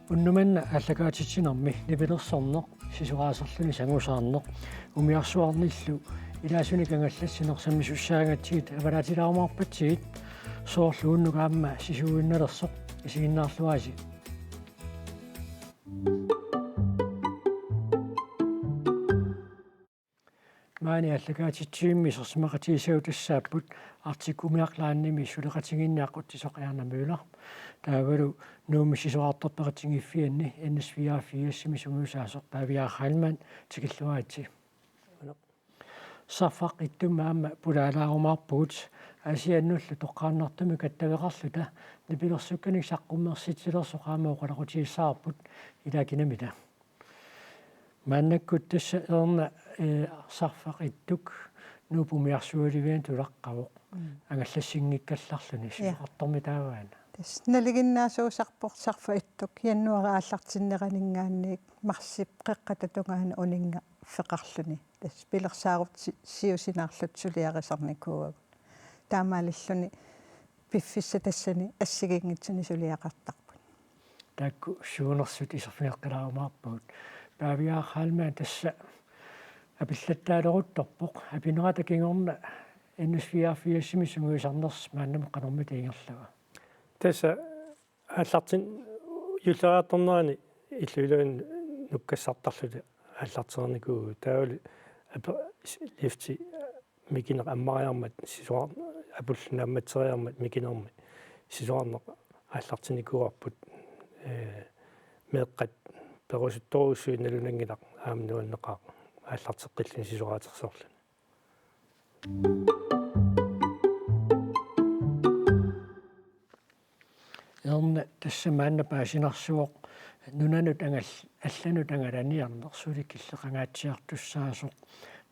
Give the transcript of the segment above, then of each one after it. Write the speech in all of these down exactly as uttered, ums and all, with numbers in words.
Unnuk manna aallakaatitsinermi nipilersorneq, sisoraaserluni sangusaarneq umiarsuarnillu ilaasunik angallassineq sammisussaagatsigu avalaatilaarumaarpatsigit, soorlu unnuk aamma sisuuinnalersoq, isiginnaarluarisi. Maani aallakaatitsivimmi isersimaqatigisagut tassaapput Arctic Umiaq Line-imi suleqatigiinni aqutsisoq Erna Møller, taavalu Nuummi sisoraartortaqatigiiffianni N S fireogfirsimi sungiusaasoq Pavia Heilmann, tikilluaritsi. Sarfaq Ittummi aamma pulaalaarumaarpugut, Aasiannullu toqqaannartumik attaveqarluta nipilersukkanik saqqummersitsilersoq aamma oqaloqatigissavarput, ilaa kinamita. Maannakkut tassa Erna, eh, Sarfaq Ittuk Nuup umiarsualivianut tulaqqavoq. Mm. Angallassinngikkallarluni. Ja. Sisoraartormi taavaana? Tassa nalinginnaasuusarpoq Sarfaq Ittuk januaarip aallartinneraninngaanniit marsip qeqqata tungaanut uninngaffigeqarluni. Tassa pilersaarut si-, siusinaarluta suliarisarnikuuagut. Taamaalilluni piffissap tassani assigiinngitsuni suliaqartarput. Taakku suunersut iserfigeqqilaarumaarpagut. Pavia Heilmann, tassa apillattaaleruttorpoq. Apinerata kingorna N S fireogfirsimi sungiusarnersi maannamut qanormita ingerlava? Tassa aallartin-, juulleriartornerani illup iluani nukkassartarluta aallartereernikuuvugut. Taavalu ape-, lifti mikineq ammariarmat sisorar-, apullu naammatsereermat mikinermi sisorarneq aallartinnikuuarput, eh, meeqqat perusuttorujussuit nalunanngilaq aamma nuanneqaaq aallarteqqilluni sisoraatersorluni. Erna, tassa maanna paasinarsuaq nunanut angal-, allanut angalaniarneq suli killeqangaatsiartussaasoq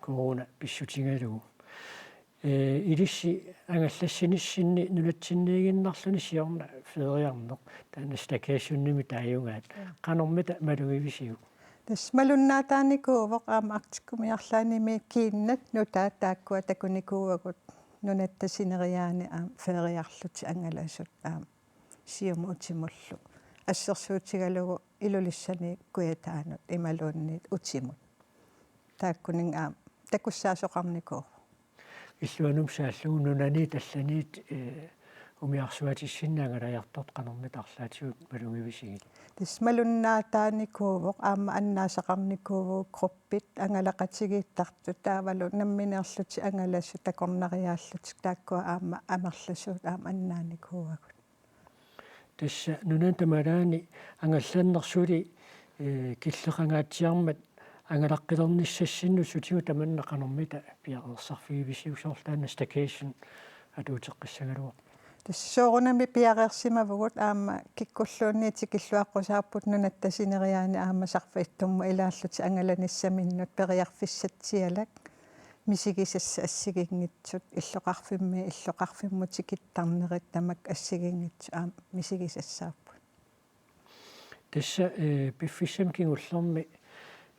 corona pissutigalugu. Eh, ilissi angallassinissinni nunatsinniiginnarluni siorna feriarneq, taanna staycationimik taajugaat. Ja. Qanormita malugivisiuk? Tassa malunnaataanikuuvoq aamma Arctic Umiaq Line-imi kiinnat nutaat taakkua takunikuuagut nunatta sineriaani aamma feriarlutik angalasut aamma siumut utimullu. Assersuutigalugu Ilulissaniit Kujataanut imaluunniit utimut. Taakkuninnga aamma takussaasoqarnikuuvoq. Illuanut saallugu nunaniit allaniit, eh, umiarsuatissinni angalariartortut qanormita arlaatigut malugivisigit? Tassa malunnaataanikuuvoq aamma annaasaqarnikuuvugut gruppit angalaqatigiittartut taavalu nammineerlutik angalasut takornariaallutik taakkua aamma amerlasuut aamma annaanikuuagut. Tassa nunani tamalaani angallanneq suli, eh, killeqangaatsiarmat angalaqqilernissassinnut sutigut tamanna qanormita piareersarfigivisiuk, soorlu taanna staycation atuuteqqissagaluarpoq? Tassa soorunami piareersimavugut aamma kikkulluunniit tikilluaqqusaarput nunatta sineriaani aamma Sarfaq Ittummut ilaallutik angalanissaminnut periarfissatsialak misigisassat assigiinngitsut illoqarfimmi illoqarfimmut tikittarnerit tamakku assigiinngitsut aamma misigisassaapput. Tassa, eh, piffissami kingullermi,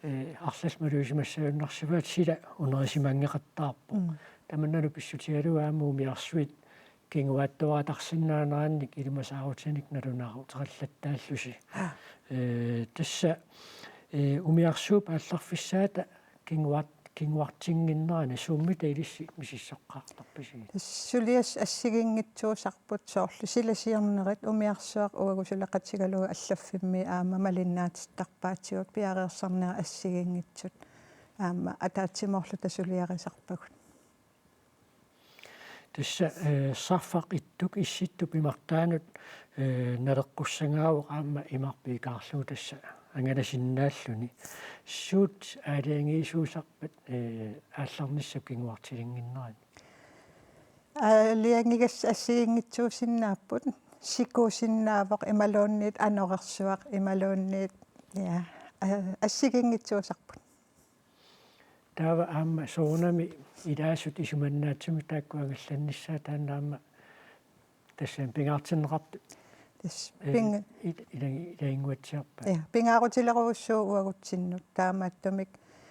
eh, arlallit malugisimasinnaasaat sila unerisimanngikkaluarpoq. Mm. Tamannanut pissutigalugu aamma umiarsuit kinguaattuartarsinnaanerannik ilimasaarutinik nalunaaruteqallattaallusi. Ah. Eh, tassa, eh, umiarsuup aallarfissaata kinguaat-, kinguartinnginnerani suummita ilissi misissoqqaartarpisigit? Suliassat assigiinngitsuusarput soorlu silasiornerit umiarsuaq uagut suleqatigalugu allaffimmi aamma malinnaatittarpaatigut piareersarnerat assigiinngitsut aamma ataatsimoorluta suliarisarpagut. Tassa, eh, Sarfaq Ittuk Issittup imartaanut, eh, naleqqussagaavoq aamma imarpik ikaarlugu tassa angalasinnaalluni. Suut aalajangiisuusarpat, eh, aallarnissap kinguartilinnginnerani? Aalajangigassat assigiinngitsuusinnaapput, sikuusinnaavoq imaluunniit anorersuaq imaluunniit, ja, a-, assigiinngitsuusarput. Taava aamma soorunami ilaasut isumannaatsumik taakku angallannissaat taanna aamma tassami pingaartinneqartut. Tassa, eh, ping-, il-, ila-, ilaginnguatsiarpaat. Ja, pingaarutilerujussuuvoq uagutsinnut. Taamaattumik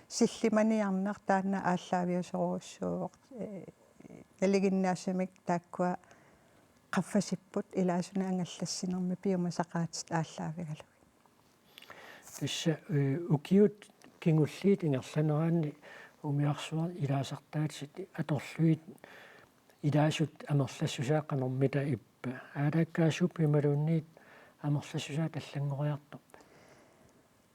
sillimaniarneq taanna aallaaviusorujussuuvoq. Eh, nalinginnaasumik taakkua qaffasipput ilaasunik angallassinermi piumasaqaatit aallaavigalugit. Tassa, eh, ukiut kingulliit ingerlaneranni umiarsuarni ilaasartaatsit atorlugit ilaasut amerlassusaat qanormita ippa? Aalaakkaasuupput imaluunniit amerlassusaat allanngoriartorpat?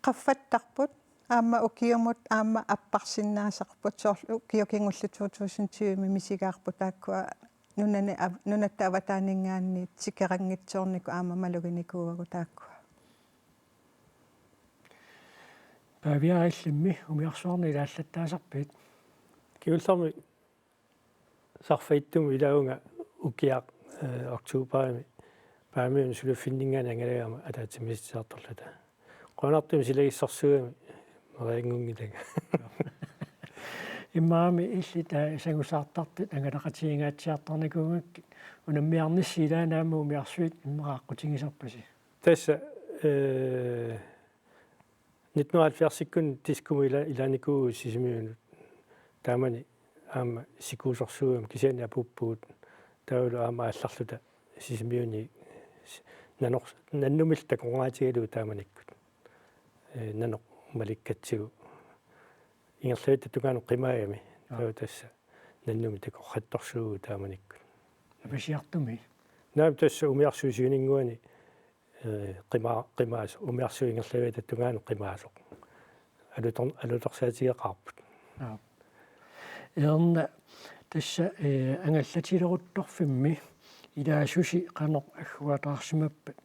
Qaffattarput aamma ukiumut aamma apparsinnaasarput, soorlu ukioq kingulleq to tusind tyve misigaarput taakkua nunani av-, nunatta avataaninngaanniit tikeranngitsoornikut aamma maluginikuuagut taakkua. Pavia, illimmi umiarsuarni ilaallattaasarpit? Kingullermik Sarfaq Ittumi ilaavunga ukiaq, eh, oktoberimi Paamiuni suliffinninngaanniit angalagama ataatsimiititsisartorluta. Qujanartumik silagissorsuugami meeraanngunngilanga. Immaqa illit, eh, sangusaartartut angalaqatigingaatsiartarnikuugakkit, unammiarnissi ilaanni aamma umiarsuit immaqa aqqutigisarpasi? Tassa, eh, nitten halvfjerdsikkunni Diskumi ila-, ilaanikuuvugut Sisimiunut. Taamani aamma sikuusorsuugami, kisianni apuuppugut. Taavalu aamma aallarluta Sisimiuni s-, nanor-, nannumillu takornaqaatigalugu taamanikkut. Eh, nanoq malikkatsigu. Ingerlaviata tungaanut qimaagami. Aa. Taava tassa nannumik takorrattorsuuvugut taamanikkut. Apasiartumi? Naamik, tassa umiarsuit siuninnguani, eh, qima-, qimaasoq, umiarsuit ingerlaviata tungaanut qimaasoq. Alutor-, alutorsaatigeqaarput. Aap. Erna, tassa, eh, angallatileruttorfimmi ilaasusi qanoq agguataarsimappat,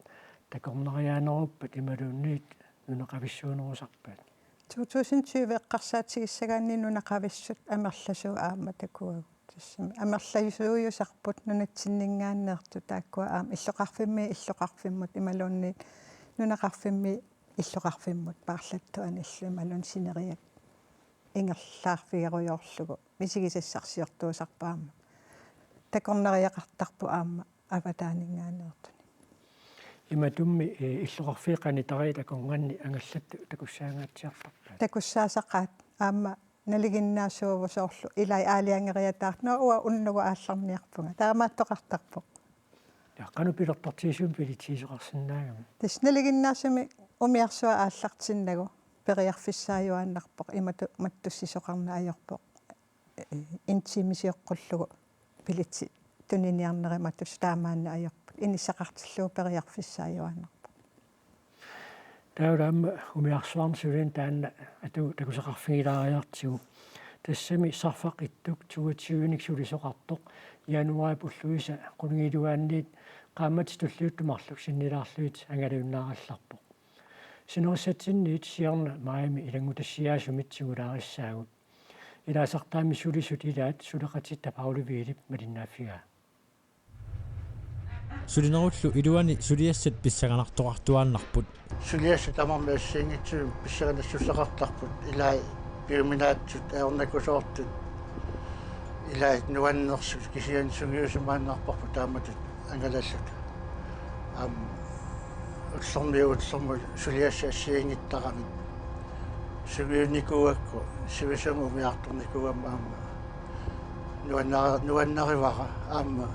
takornariaaneruppat imaluunniit nunaqavissuunerusarpat? To tusind tyve eqqarsaatigissagaanni nunaqavissut amerlasuut aamma takuagut. Tassami amerlasuujusarput nunatsinninngaanneersut taakkua aamma illoqarfimmi illoqarfimmut imaluunniit nunaqarfimmi illoqarfimmut paarlattut anillu imaluunniit sineriak ingerlaarfigerujoorlugu misigisassarsiortuusarput aamma. Takornariaqartarpoq aamma avataaninngaanneersuni. Imatummi, eh, illoqarfiit qanitariit akornanni angallattut takussaangaatsiartarpaat? Takussaasaqaat aamma nalinginnaasuuvoq soorlu ilai aalajangeriataartoq, nå, uanga unnugu aallarniarpunga. Taamaattoqartarpoq. Ja, qanoq pilertortigisumik bilitsigisoqarsinnaagami? Tassa nalinginnaasumik umiarsuaq aallartinnagu periarfissaajuaannarpoq, imatut mattussisoqarneq ajorpoq. Eh, en time sioqqullugu bilitsi tuniniarnerit matussuseq taamaanneq ajorput. Inissaqartillugu periarfissaajuaannarpoq. Taava aamma umiarsuarnik sulianik taanna atugut takusaqarfigilaariartigu. Tassami Sarfaq Ittuk toogtyvenik sulisoqartoq januaarip ulluisa qulingiluaanniit qaammatit tulliuttut marluk sinnilaarlugit angalajunnaallarpoq. Sinerissatsinniit siorna maajimi ilanngutassiaasumit singulaarissaagut. Ilaasartaammi sulisut ilaat suleqatitta Pauli Hvidip malinnaaffigaa. Sulinerullu iluani suliassat pissanganartoqartuaannarput. Suliassat tamarmik assigiinngitsut pissanganassuseqartarput, ilai piuminaatsut, ajornakusoortut, ilai nuannersut, kisianni sungiusimaannarparput taamatut angalalluta. Aamma ullormiit ullormut suliassat assigiinngittaramik sungiunikuugakku sivisumik umiartornikuugama aamma nuanna-, nuannarivara aamma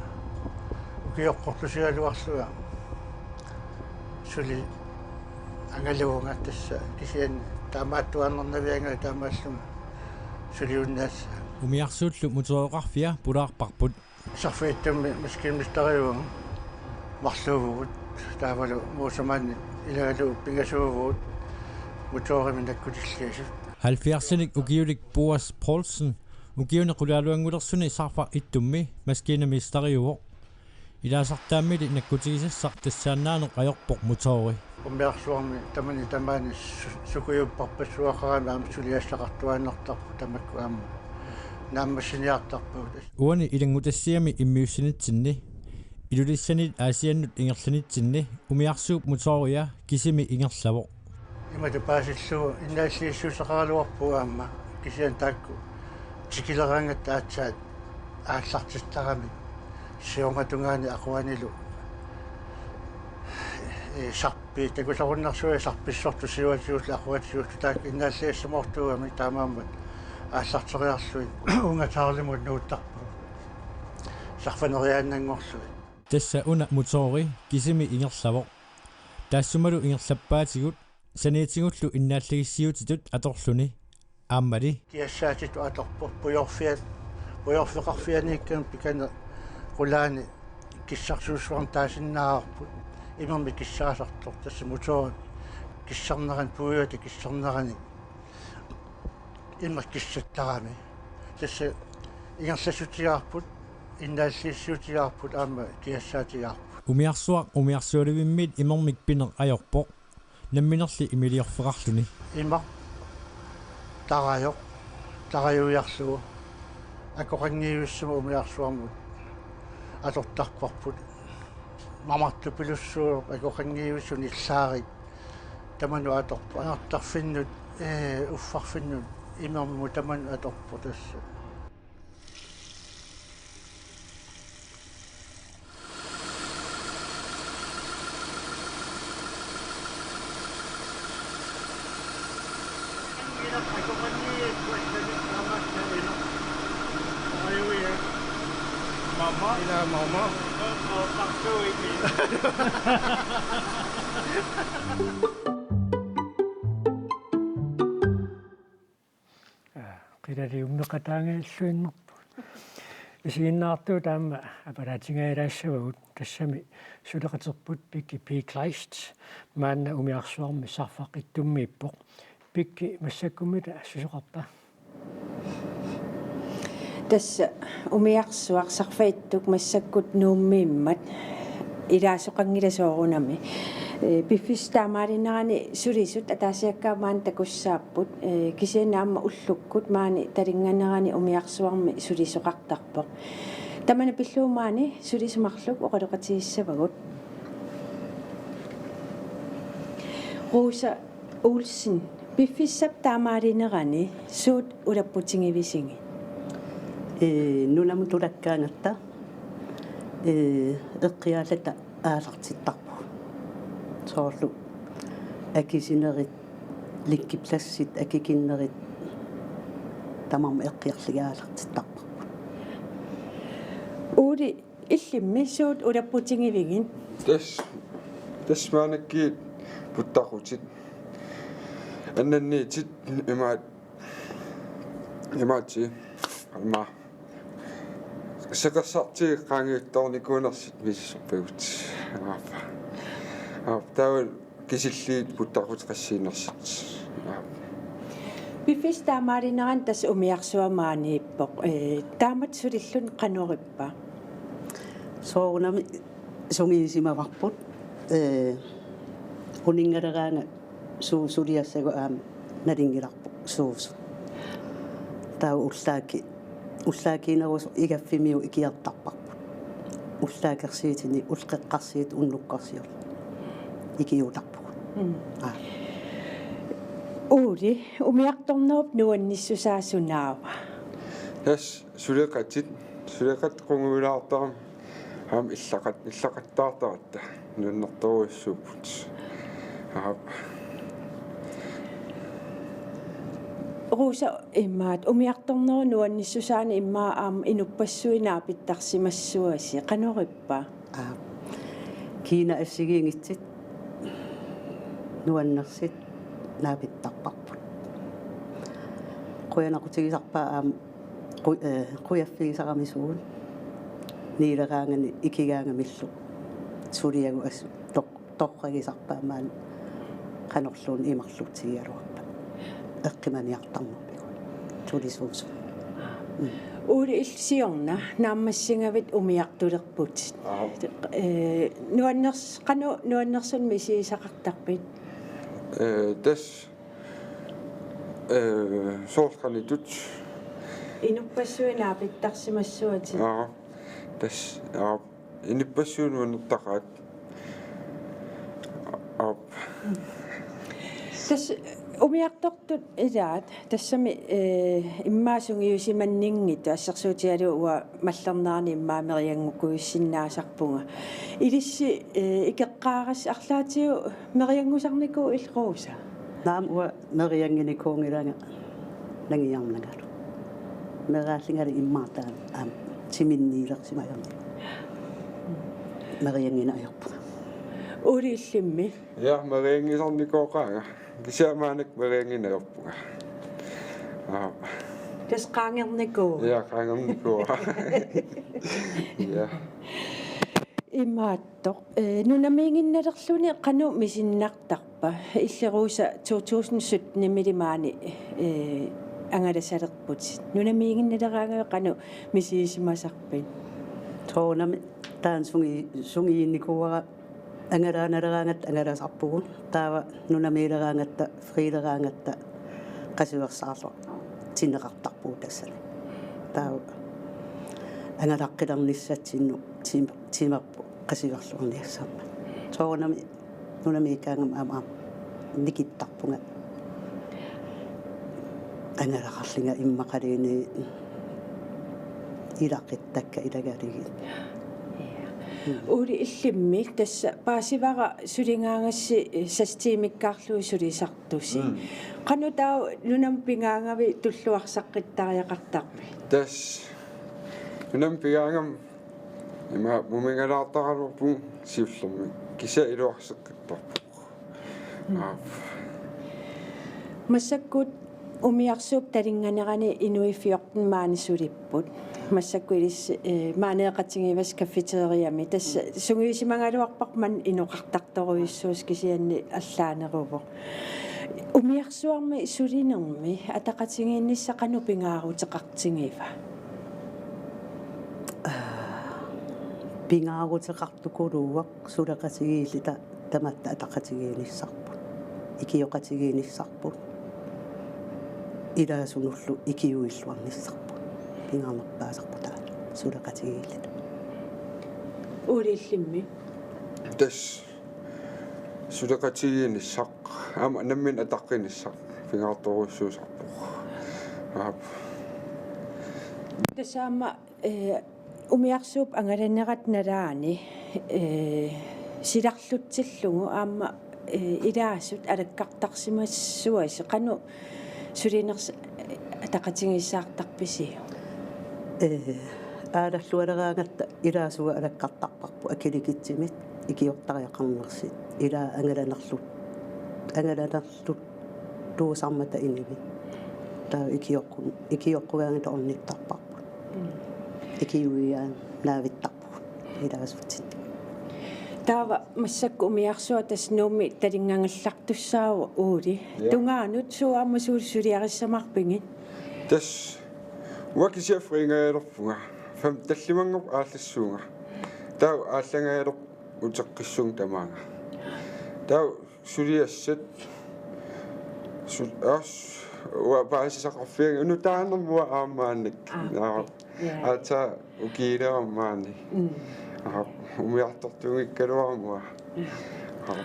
ukioqqorlusigaluarlunga suli angaluvunga, tassa kisianni taamaattuaannarnavianngilanga taamaallunga suliunnaassaanga. Umiarsuullu motoreqarfia pulaarparput. Sarfaq Ittumi maskinmesteriuvunga, marluuvugut, taavalu Muusamaanni ilagalugu pingasuuvugut motorimik nakkutilliisut. Halvfjerdsinik ukiulik Boas Poulsen ukiuni qulaaluanngulersuni Sarfaq Ittumi maskinmesteriuvoq. Ilaasartaammili nakkutigisassaq tassaannaaneq ajorpoq motori. Umiarsuarmi tamani tamaani su-, sukujupparpassuaqarami aamma suliassaqartuaannartarput tamakku aamma naammassiniartarpagut. Uani ilanngutassiami immiussinitsinni, Ilulissaniit Aasiannut ingerlanitsinni umiarsuup motoria kisimi ingerlavoq. Imatut paasillugu innaalliissuussaqaraluarpugut aamma, kisianni taakku tikileraangatta aatsaat aallartittaramik siornatungaani aquanilu, eh, sarpi-, takusarunarsuaq sarpissortut siuatigullu aquatigullu taakku innaalliassimoortuugamik, taamaammat aallarteriarlugit Unga Charlimut nuuttarpugut sarfaneriaannanngorlugit. Tassa una motori kisimi ingerlavoq. Taassumalu ingerlappaatigut Saniatigullu innaallagissiuutitut atorluni aammali kiassaatitut atorpoq, pujorfiat, pujorfeqarfianiikkami pikani qulaani kissarsuussuarmik taasinnaavarput, imermik kissaasartoq, tassa motorit kissarnerani, puiuata kissarnerani imeq kissattarami. Tassa ingerlassutigaarput, innaallagissiutigaarput aamma kiassaatigaarput. Umiarsuaq umiarsualivimmiit imermik pineq ajorpoq. Namminerli imiliorfeqarluni. Imaq tarajoq, tarajuiarlugu akoqanngivissumik umiarsuarmut atortarparput. Mamartupilussuuvoq akoqanngivissumik, nillaarik tamanut atorpoq. Anartarfinnut, ee, uffarfinnut imermut tamanut atorpoq tassa. Mama. Ila mama. Aa, qilaliummeqataangajalluinnarpoq. Isiginnaartut taama apalaatingajalaassavarput, tassami suleqaterput Pikki P. Kleist, maanna umiarsuarmi Sarfaqqittumi ippoq. Pikki, massakkumita susoqarpa? Tassa umiarsuaq Sarfaqittup massakkut Nuummiimmat ilaasoqanngilaq soorunami. Ee, piffissap taamaalinerani sulisut ataasiakkaat maani takussaapput. Ee, kisianni aamma ullukkut maani Talinganerani umiarsuarmi sulisoqartarpoq. Tamanna pillugu maani sulisut marluk oqaloqatigissavagut. Rosa Olsen, piffissap taamaalinerani suut ulapputigivisigit? Ee, nunamut tulakkaangatta, ee, eqqiaallata aallartittarpugut. Soorlu akisinerit, liggepladsit, akikinnerit, tamarmik eqqiarlugit aallartittarparput. Ole, illimmi suut ulapputigivigit? Tassa, tassa maannakkut puttaqutit, annanniitit, imaat, imaatsi, aamma seqersartigut qaangiuttoornikuunersut misissorpagut. Aap. Aap, taava kisillugit puttaqutit qassiinersut. Aap. Piffissap taamaalinerani tassa umiarsuaq maaniippoq. Ee, taamatut sulilluni qanorippa? Soorunami sungiusimavarput. Ee, uninngaleraangat suut suliassagut aamma nalunngilarput suusut. Taava ullaakku, ullaakkut inerusoq igaffimiut ikiortarparput. Ullaakkut ersiutini ulloqeqqarsiut unnukkorsiorlugit ikiuutarpugut. Mm. Aa. Ole, umiartornerup nuannissusaa sunaava? Tassa suleqatit, suleqatit qungujulaartarami. Aamma illaqat-, illaqattaartaratta nuannertorujussuupput. Aap. Rosa, imaat, umiartornerup nuannissusaani immaqa aamma inuppassuit naapittarsimassuasi, qanorippa? Aap. Kiinat assigiinngitsut nuannersut naapittarparput. Qujanaqutigisarpaat aamma qu-, ee, qujaffigisaramisugut, niileraangamik ikigaangamillu suliagut assut tor-, torragisarpaat maani qanorluunniit imarluutigigaluarpat eqqumaniartarnermigut sulisuusut. Mm. Ole, illit siorna naammassigavit umiartulerputit. Aap. Ee, nuanners-, qanoq nuannersunik misigisaqartarpit? Ee, tassa Ee, soorlu qanoq ittoq. Inuppassuit naapittarsimassuatit. Aa, tassa, aa, inuppassuit nuannertaqaat. Aa. Tassa umiartortut ilaat, tassami, ee, immaqa sungiusimanninngitsut, assersuutigalugu uanga mallernerani immaqa merianngukuussinnaasarpunga. Ilissi, ee, ikeqqaarassi arlaatigut merianngusarnikuuit, Rosa? Naamik, uanga meriannginikuunngilanga nangiarnangalu. Meraallungali immaqa taanna aamma timinniilersimagamik merianngineq ajorpunga. Uuli, illimmi? Ja, merianngisarnikooqaanga. Kisianni maannakkut merianngineq ajorpunga. Aa. Tassa qaangernikuuara. Ja, qaangernikuuara. Ja. Imaattoq. Eh, nunamiiginnalerluni qanoq misinnartarpa? Illit Rosa to tusind syttenimili maani, eh, angalasalerputit. Nunamiiginnaleraangavit qanoq misigisimasarpit? Soorunami taanna sungi-, sungiinnikuuara angalaannaleraangatta angalasarpugut. Taava nunamiileraangatta, friileraangatta qasuersaarluartinneqartarpugut tassani. Taava angalaqqilernissatsinnut tim-, timerput qasuerluarniassammat. Soorunami nunamiikkaangama aamma, aamma nikittarpunga angalaqarlunga immaqaluunniit ilaquttakka ilagalugit. Ja. Mm. Uuli, illimmi tassa paasivara suligaangassi, eh, seks tiimikkaarlugu sulisartusi. Mm. Qanoq taava nunami pigaangavit tulluarsaqqittariaqartarpit? Tassa nunami pigaangama ima mumingalaartaraluarpunga siullermik. Kisianni iluarseqqittarpunga. Mm. Aap. Massakkut umiarsuup talinganerani inuit fjorten maani sulipput. Massakkut ilissi, eh, maaneeqatigiivasi cafeteriami. Tassa sungiusimagaluarparput manna inoqartartorujussuusoq, kisianni allaaneruvoq. Umiarsuarmi sulinermi ataqatigiinnissaq qanoq pingaaruteqartigiva? Pingaaruteqartukuluuvoq suleqatigiilluta tamatta ataqatigiinnissarput, ikioqatigiinnissarput, ilaasunullu ikiuilluarnissarput. Pingaarnerpaasarput taanna suleqatigiilluta. Uuli, illimmi? Tassa suleqatigiinnissaq aamma nammineq ataqqinissaq pingaartorujussuusarpoq. Aap. Tassa aamma, eh, umiarsuup angalanerata nalaani, eh, silarlutsillugu aamma, eh, ilaasut alakkartarsimassuasi, qanoq sulinersi ataqatigiissaartarpisiuk? Eh, aalallualeraangatta ilaasuat alakkartarparput akilikitsumik ikiortariaqarnersi, ilaa angalanerlu-, angalanerluttuusarmata inuit. Taava ikioqqu-, ikioqqugaangatta ornittarparput. Mm. Ikiuiaannaavittarpugut ilaasutit. Taava massakkut umiarsuaq tassa Nuummi talingagallartussaavoq, Uuli. Ja. Tungaanut suut aamma suut suliarissamaarpigit? Tassa uanga kisianni friingajalerpunga. Fem tallimanngorpoq aallassuunga. Taava aallangajaleq uteqqissuunga tamaanga. Taava suliassat su-, aas, uanga paasisaqarfigaanga nutaanermut aamma maannakkut. Aa, naa, ja. Aatsaat ukiilerama maani. Mm. Aa, umiartortuunngikkaluarama uanga. Aa.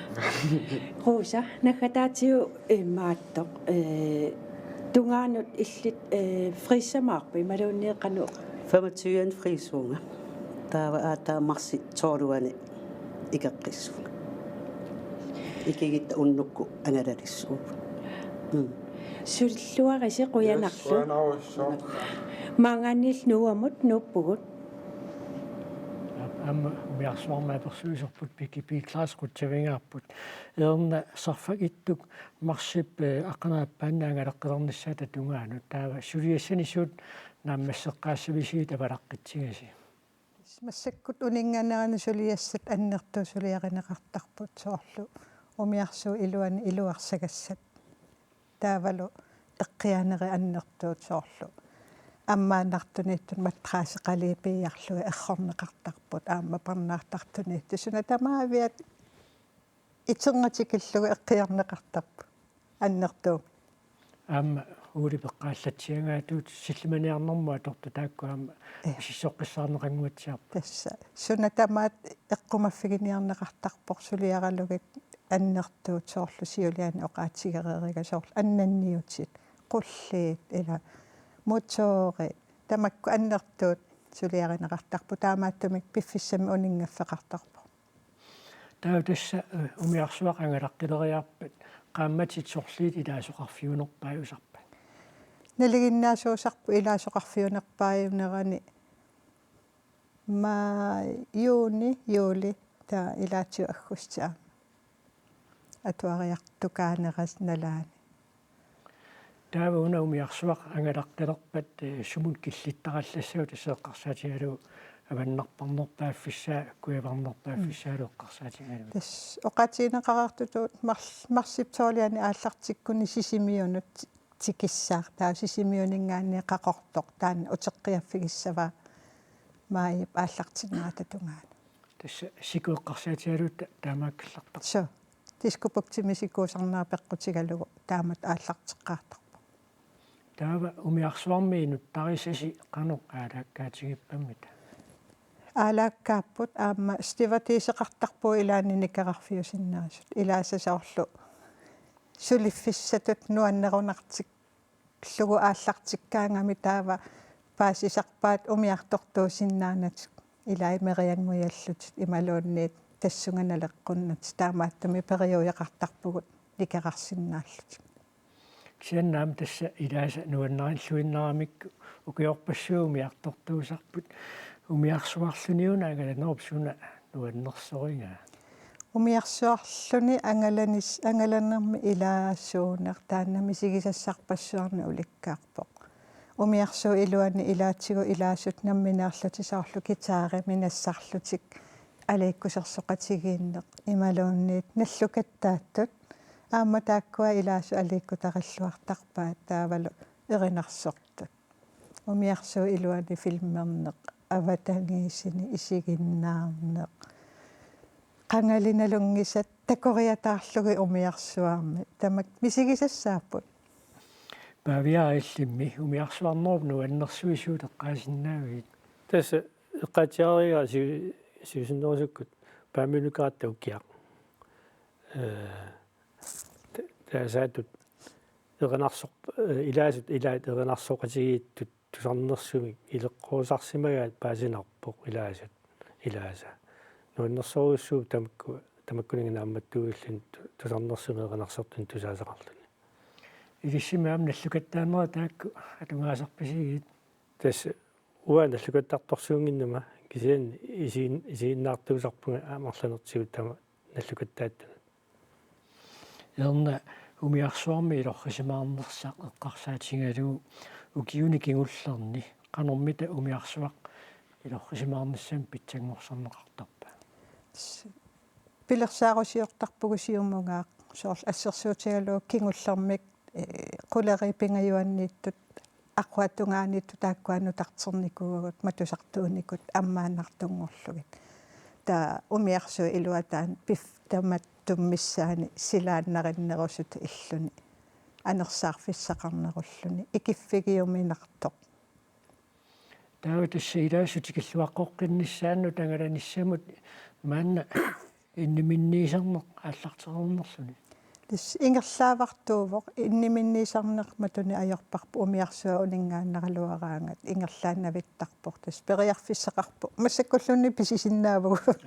Rosa, naggataatigut imaattoq, eh, tungaanut illit, eh, friissamaarpit imaluunniit qanoq? Femogtyve friisuunga. Taava aatsaat marsip tolvianni ikeqqissuunga. Ikigutta unnukkut angalalissuugut. Mm. Sulilluarisi, qujanarlu. Yes, qujanarujussuaq. Maanngaanniillu Nuumut nuuppugut. Aamma umiarsuarmi apersuisorput Piggy P Class qutsavigaarput. Erna Sarfaq Ittuk marsip, eh, aqqaneq-aappaanni angalaqqilernissaatta tungaanut. Taava suliassanik suut naammasseqqaassavisigit avalaqqitsigisi? Massakkut uninnganerani suliassat annertuut suliarineqartarput, soorlu umiarsuup iluani iluarsagassat. Taavalu eqqiaanerit annertuut, soorlu ammaannartuniittut matraaseqaliit piiarlugit errorneqartarput, aamma parnaartartuniittut. Suna tamaaviat iternatikillugu eqqiarneqartarput annertuumik. Aamma Uuli peqqaallatsiagaatut sillimaniarnermut atortut taakku aamma, eh, misissoqqissaarneqannguatsiarput. Tassa. Suna tamaat eqqumaffiginiarneqartarpoq suliaralugit annertuut, soorlu siuliani oqaatigereeriga, soorlu annanniutit, qulliit, ila motorit, tamakku annertuut suliarineqartarput, taamaattumik piffissami uninngaffeqartarpoq. Taava tassa, eh, umiarsuaq angalaqqileriarpat qaammatit sorliit ilaasoqarfiunerpaajusarpat? Nalinginnaasuusarput ilaasoqarfiunerpaajunerani maa-, juuni, juuli, taava ilaatigut aggusti aamma. atuariartukaaneras nalaani. Taava una umiarsuaq angalaqqilerpat, eh, sumut killittarallassagut tassa eqqarsaatigalugu avannarparnerpaaffissaa, kujavarnerpaaffissaalu eqqarsaatigalugu. Tassa oqaatigineqareersutut mars-, marsip tolvianni aallartikkuni Sisimiunut tikissaaq, taava Sisimiuninngaanniit Qaqortoq taanna uteqqiaffigissavaa maajip aallartinnerata tungaanut. Tassa siku eqqarsaatigalugu ta-, taamaakkallartarpoq. Suu. Diskobugtimi sikuusarnera peqqutigalugu taamatut aallarteqqaartarpoq. Taava umiarsuarmi inuttarisasi qanoq aalaakkaatigippamita? Aalaakkaapput aamma stivardiseqartarpugut ilaanni nikerarfiusinnaasut. Ilaasa soorlu suliffissatut nuannerunartik- -lugu aallartikkaangami taava paasisarpaat umiartortuusinnaanatik ilai merianngujallutik imaluunniit tassunga naleqqunnatik taamaattumik periuseqartarpugut nikerarsinnaallutik. Kisianni aamma tassa ilaasa nuannarilluinnaramikku ukiorpassuit umiartortuusarput umiarsuarluni una angalanerup suna nuannersorigaa? Umiarsuarluni angalanis-, angalanermi ilaasuuneq taanna misigisassarpassuarnik ulikkaarpoq. Umiarsuup iluani ilaatigut ilaasut nammineerlutik soorlu guitarimik nassarlutik aliikkusersoqatigiinneq imaluunniit nallukattaattut aamma taakkua ilaasut aliikkutarilluartarpaat taavalu erinarsortut. Umiarsuup iluani filmerneq, avatangiisini isiginnaarneq. Qangali nalunngisat takoriataarlugit umiarsuarmi. Tamakku misigisassaapput. Pavia illimmi umiarsuarnerup nuannersuisuut eqqaasinnaavigit? Tassa eqqaatsiariga si-, siusinnerusukkut Paamiunukaratta ukiaq. Eh, ta-, taasaatut erinarsoq-, eh, ilaasut ilaat erinarsoqatigiittut tusarnersumik ileqqorisarsimagaat paasinarpoq ilaasut, ilaasa. Nuannersorujussuuvoq tamakku, tamakkuninnga naammattuuilluni tu-, tusarnersumik erinarsortunik tusaasaqarluni. Ilissimi aamma nallukattaarnerat taakku atugaasarpisigit? Tassa uanga nallukattartorsuunnginnama kisianni isiin-, isiginnaartuusarpunga aamma arlanertigut tama nallukattaattunut. Erna, umiarsuarmi ilorrisimaarnersaq eqqarsaatigalugu ukiuni kingullerni qanormita umiarsuaq ilorrisimaarnissamut pitsanngorsarneqartarpa? Pilersaarusiortarpugut siumunngaaq soorlu assersuutigalugu kingullermik, eh, quleriit pingajuanniittut aquatungaaniittut taakkua nutarternikuuagut matusartuunikut ammaannartunngorlugit. Taava umiarsuup ilua taanna pif-, tamattumik missaani silaannarinnerusutut illuni anersaarfissaqarnerulluni ikiffigiuminartoq. Taava tassa ilaasut tikilluaqqoqqinnissaannut angalanissamut maanna inniminniisarneq aallartereernerluni. Tassa ingerlaavartuuvoq, inniminniisarneq matunik ajorparput umiarsuaq uninngaannaraluaraangat ingerlaannavittarpoq, tassa periarfissaqarpoq massakkulluunniit pisisinnaavugut.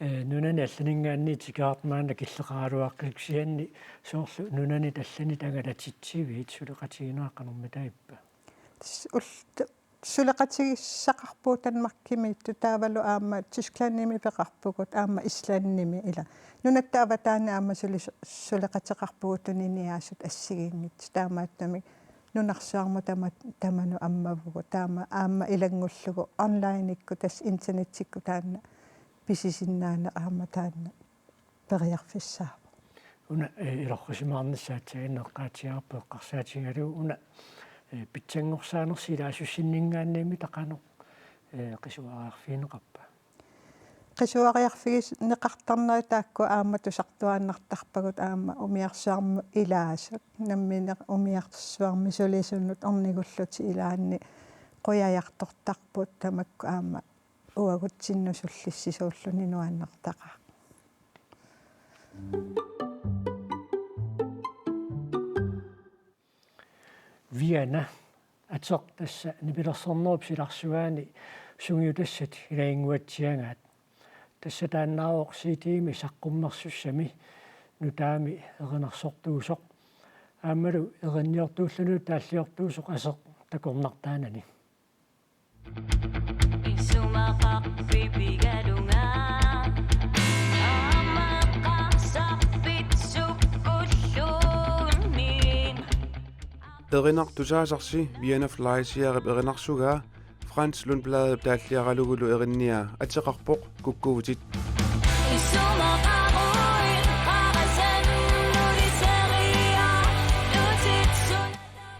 Ee, nunani allaninngaanniit tikeraartoq maanna killeqaraluaqqisut, kisianni soorlu nunanit allanit angalatitsiviit suleqatiginerat qanormitaava? Tassa ul-, suleqatigissaqarpugut Danmarkimiittut taavalu aamma Tysklandimi peqarpugut aamma Islandimi ila. Nunatta avataani aamma suli su-, suleqateqarpugut tuniniaasut assigiinngitsut taamaattumik nunarsuarmut tama-, tamanut ammavugut taama aamma ilanngullugu onlinekkut tassa internettikkut taanna pisisinnaaneq aamma taanna periarfissaavoq. Una, eh, ilorrisimaarnissaq aatsaannguaq eqqaatsiarpoq eqqarsaatigalugu una, eh, pitsanngorsaanersi ilaasussinninngaanniimmita qanoq, eh, qisuariarfigineqarpa? Qisuariarfigineqartarnerit taakku aamma tusartuaannartarpagut aamma umiarsuarmi ilaasut. Nammineq umiarsuarmi sulisunut ornigullutik ilaanni qujajartortarput tamakku aamma uagutsinnut sullissisuulluni nuannertaqaaq. Viana, ateq tassa nipilersornerup silarsuaani sungiutassat ilaginnguatsiagaat. Tassa taannaavoq C D-mi saqqummersussami nutaami erinarsortuusoq. Aammalu erinniortuullunilu taalliortuusoq aseq takornartaanani. Isumaqarfipigalunga aamma eqqars- Erinaq tusaasarsi Viana Fleischerip erinarsugaa Frans Lundbladip taalliaralugulu erinniaa ateqarpoq Kukkuvutit.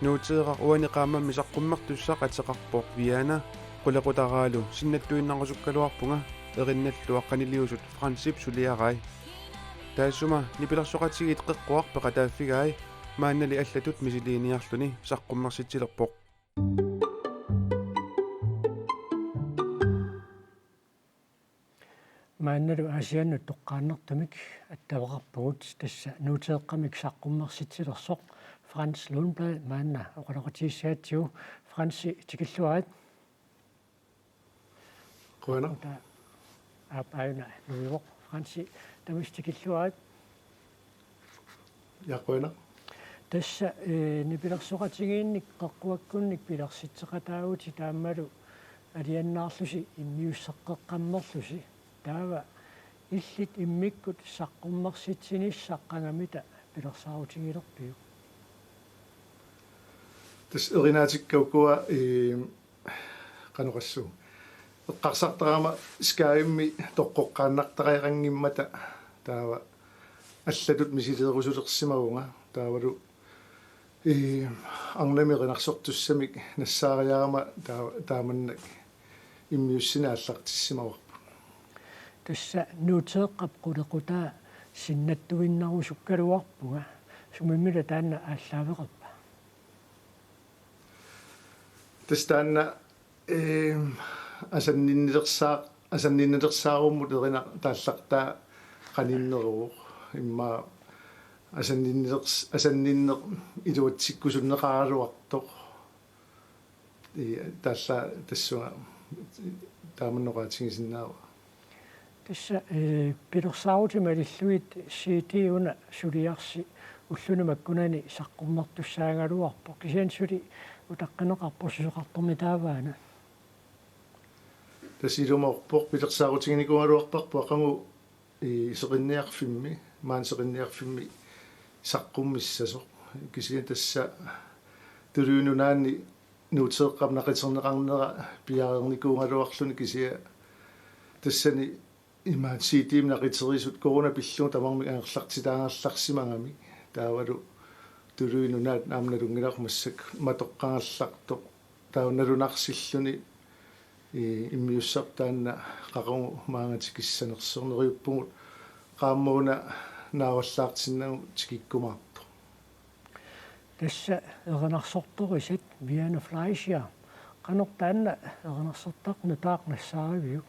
Nuuteeraq uani qaammammi saqqummertussaq ateqarpoq Viana, qulequtaraalu sinnattuinnarusukkaluarpunga erinnallu aqqaniliusut Fransip suliarai. Taassuma nipilersoqatigiit qeqquaq peqataaffigai maannali allatut misiliiniarluni saqqummersitsilerpoq. Maannalu Aasiannut toqqaannartumik attaveqarpugut, tassa nuuteeqqamik saqqummersitsilersoq Frans Lundblad maanna oqaloqatigissagatsigu. Fransi, tikilluarit. Qujanaq. Uta aap aajuna nuivoq. Fransi, tamassi tikilluarit. Ja, qujanaq. Tassa, eh, nipilersoqatigiinnik qeqquakkunnik pilersitseqataavutit aammalu alianaarlusi immiusseqqeqqammerlusi. Taava illit immikkut saqqummersitsinissaq qangamita pilersaarutigilerpiuk? Tassa erinaatikka ukua, eh, qanoq oqassaanga. Eqqarsartarama Skypemi toqqoqqaannartariaqanngimmata taava allatut misileerusulersimavunga, taavalu, eh, arnamik erinarsortussamik nassaariarama taa-, taamannak immiussineq aallartissimavarput. Tassa nuuteeqqap qulequtaa sinnattuinnarusukkaluarpunga. Sumimmita taanna aallaaveqarpa? Tassa taanna, ehm, asanninnilersaa-, asanninnilersaarummut erinaq taallartaa qaninneruvoq. Immaqa asanninnilers-, asanninneq iluatsikkusunneqaraluartoq. Ii, taalla tassunga taamannak oqaatigisinnaavara. Tassa, eh, pilersaarutit malillugit C D una suliarsi ulluni makkunani saqqummertussaagaluarpoq. Kisianni suli utaqqineqarpoq susoqartornitaavaana. Tassa ilumoorpoq, pilersaarutiginikuugaluarparput aqagu, ii, seqinniarfimmi, maani seqinniarfimmi saqqummissasoq. Kisianni tassa Tuluit Nunaanni nuuteeqqap naqiterneqarnera piareernikuugaluarluni, kisianni tassani imaat C D-mik naqiterisut corona pillugu tamarmik angerlartitaagallarsimagamik, taavalu Tuluit Nunaat aamma nalunngilarput massakkut matoqqagallartoq, taava nalunarsilluni, ii, immiussarput taanna qaqugu maanga tikissanersoq, neriuppugut qaammat una naavallaartinnagu tikikkumaartoq. Tassa erinarsortorisat Viana Fleischer. Qanoq taanna erinarsortaq nutaaq nassaariviuk?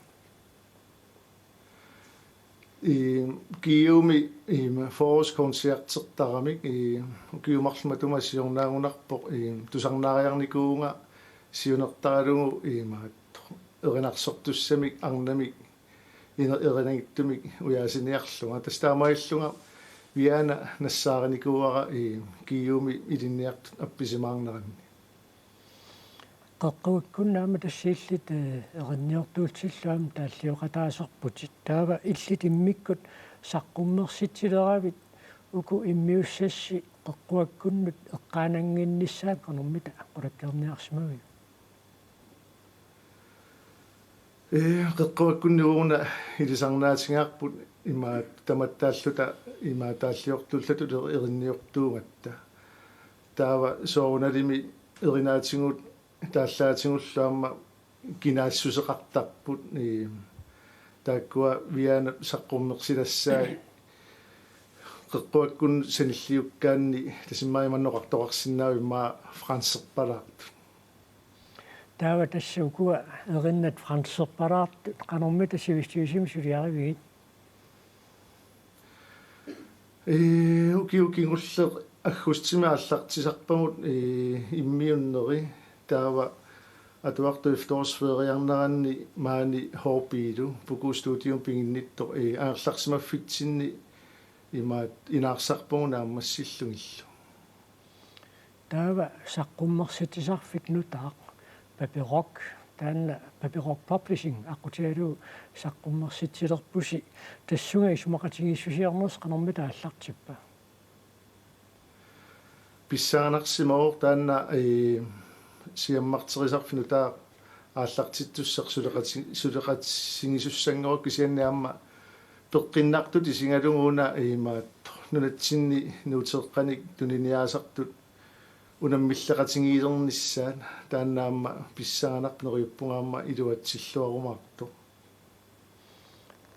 Ii, ukiumi, ii, forårskoncertertaramik, ii, ukiut marluk matuma siornaagunarpoq, ii, tusarnaariarnikuuvunga siunertaralugu, ii, maat erinarsortussamik arnamik ine-, erinagittumik ujaasiniarlunga. Tassa taamaalillunga Viana nassaarinikuuara, ii, ukiumi ilinniartut appisimaarneranni. Qeqquakkunni aamma tassa illit, eh, erinniortuutillu aamma taallioqataasarputit. Taava illit immikkut saqqummersitsileravit uku immiussassi qeqquakkunnut eqqaanannginnissaat qanormita qulakkeerniarsimaviuk? Ee, qeqquakkunni uagut una ilisarnaatigaarput imaat tamattaalluta imaat taalliortuullatut erinniortuugatta. Taava soorunalimi erinaatigut taallaatigullu aamma kinaassuseqartarput, ee, taakkua Vianap saqqummersilassaat qeqquakkunnut sanilliukkaanni tassa immaqa imannak oqartoqarsinnaavoq immaqa franserpalaartut. Taava tassa ukua erinnat franserpalaartut qanormita sivisutigisumik suliarivigit? Ee, ukioq kingulleq aggustimi aallartisarpagut, ee, immiunneri, taava atuartut efterårsferiarneranni maani H B-lu Puku Studiomik piginnittoq, ee, angerlarsimaffitsinni imaat inaarsarpagut naammassillugillu. Taava saqqummersitsisarfik nutaaq Paperok, taanna Paperok Publishing aqqutigalugu saqqummersitsilerpusi, tassunga isumaqatigiissusiornersi qanormita aallartippa? Pissanganarsimavoq taanna, ee, siammarterisarfik nutaaq aallartittussaq suleqati-, suleqatigisussanngorlugu, kisianni aamma peqqinnartutut isigalugu una imaattoq nunatsinni nuuteqqanik tuniniaasartut unammilleqatigiilernissaat, taanna aamma pissanganarpoq, neriuppunga aamma iluatsilluarumaartoq.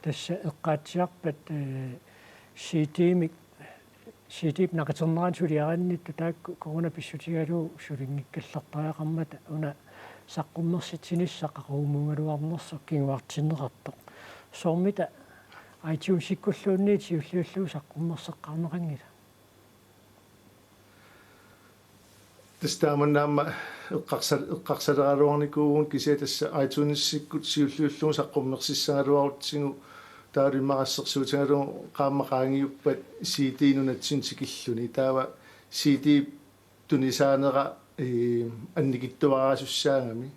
Tassa eqqaatsiarpat, ee, C D-mik, C D-p naqiternerani suliarinnitta taakku corona pissutigalugu sulinngikkallartariaqarmata una saqqummersitsinissaq qaqugummiugaluarnersoq kinguartinneqartoq. Soormita iTunesikkulluunniit siulliullugu saqqummerseqqaarneqanngila? Tassa taamanna aamma eqqarsa-, eqqarsaaleraluarnikuuvugut, kisianni tassa iTunesikkut siulliullugu saqqummersissagaluarutsigu, taava immaqa assersuutigalugu qaammat qaangiuppat C D nunatsinni tikilluni. Taava C D tunisaanera, ee, annikitsuaraasussaagami.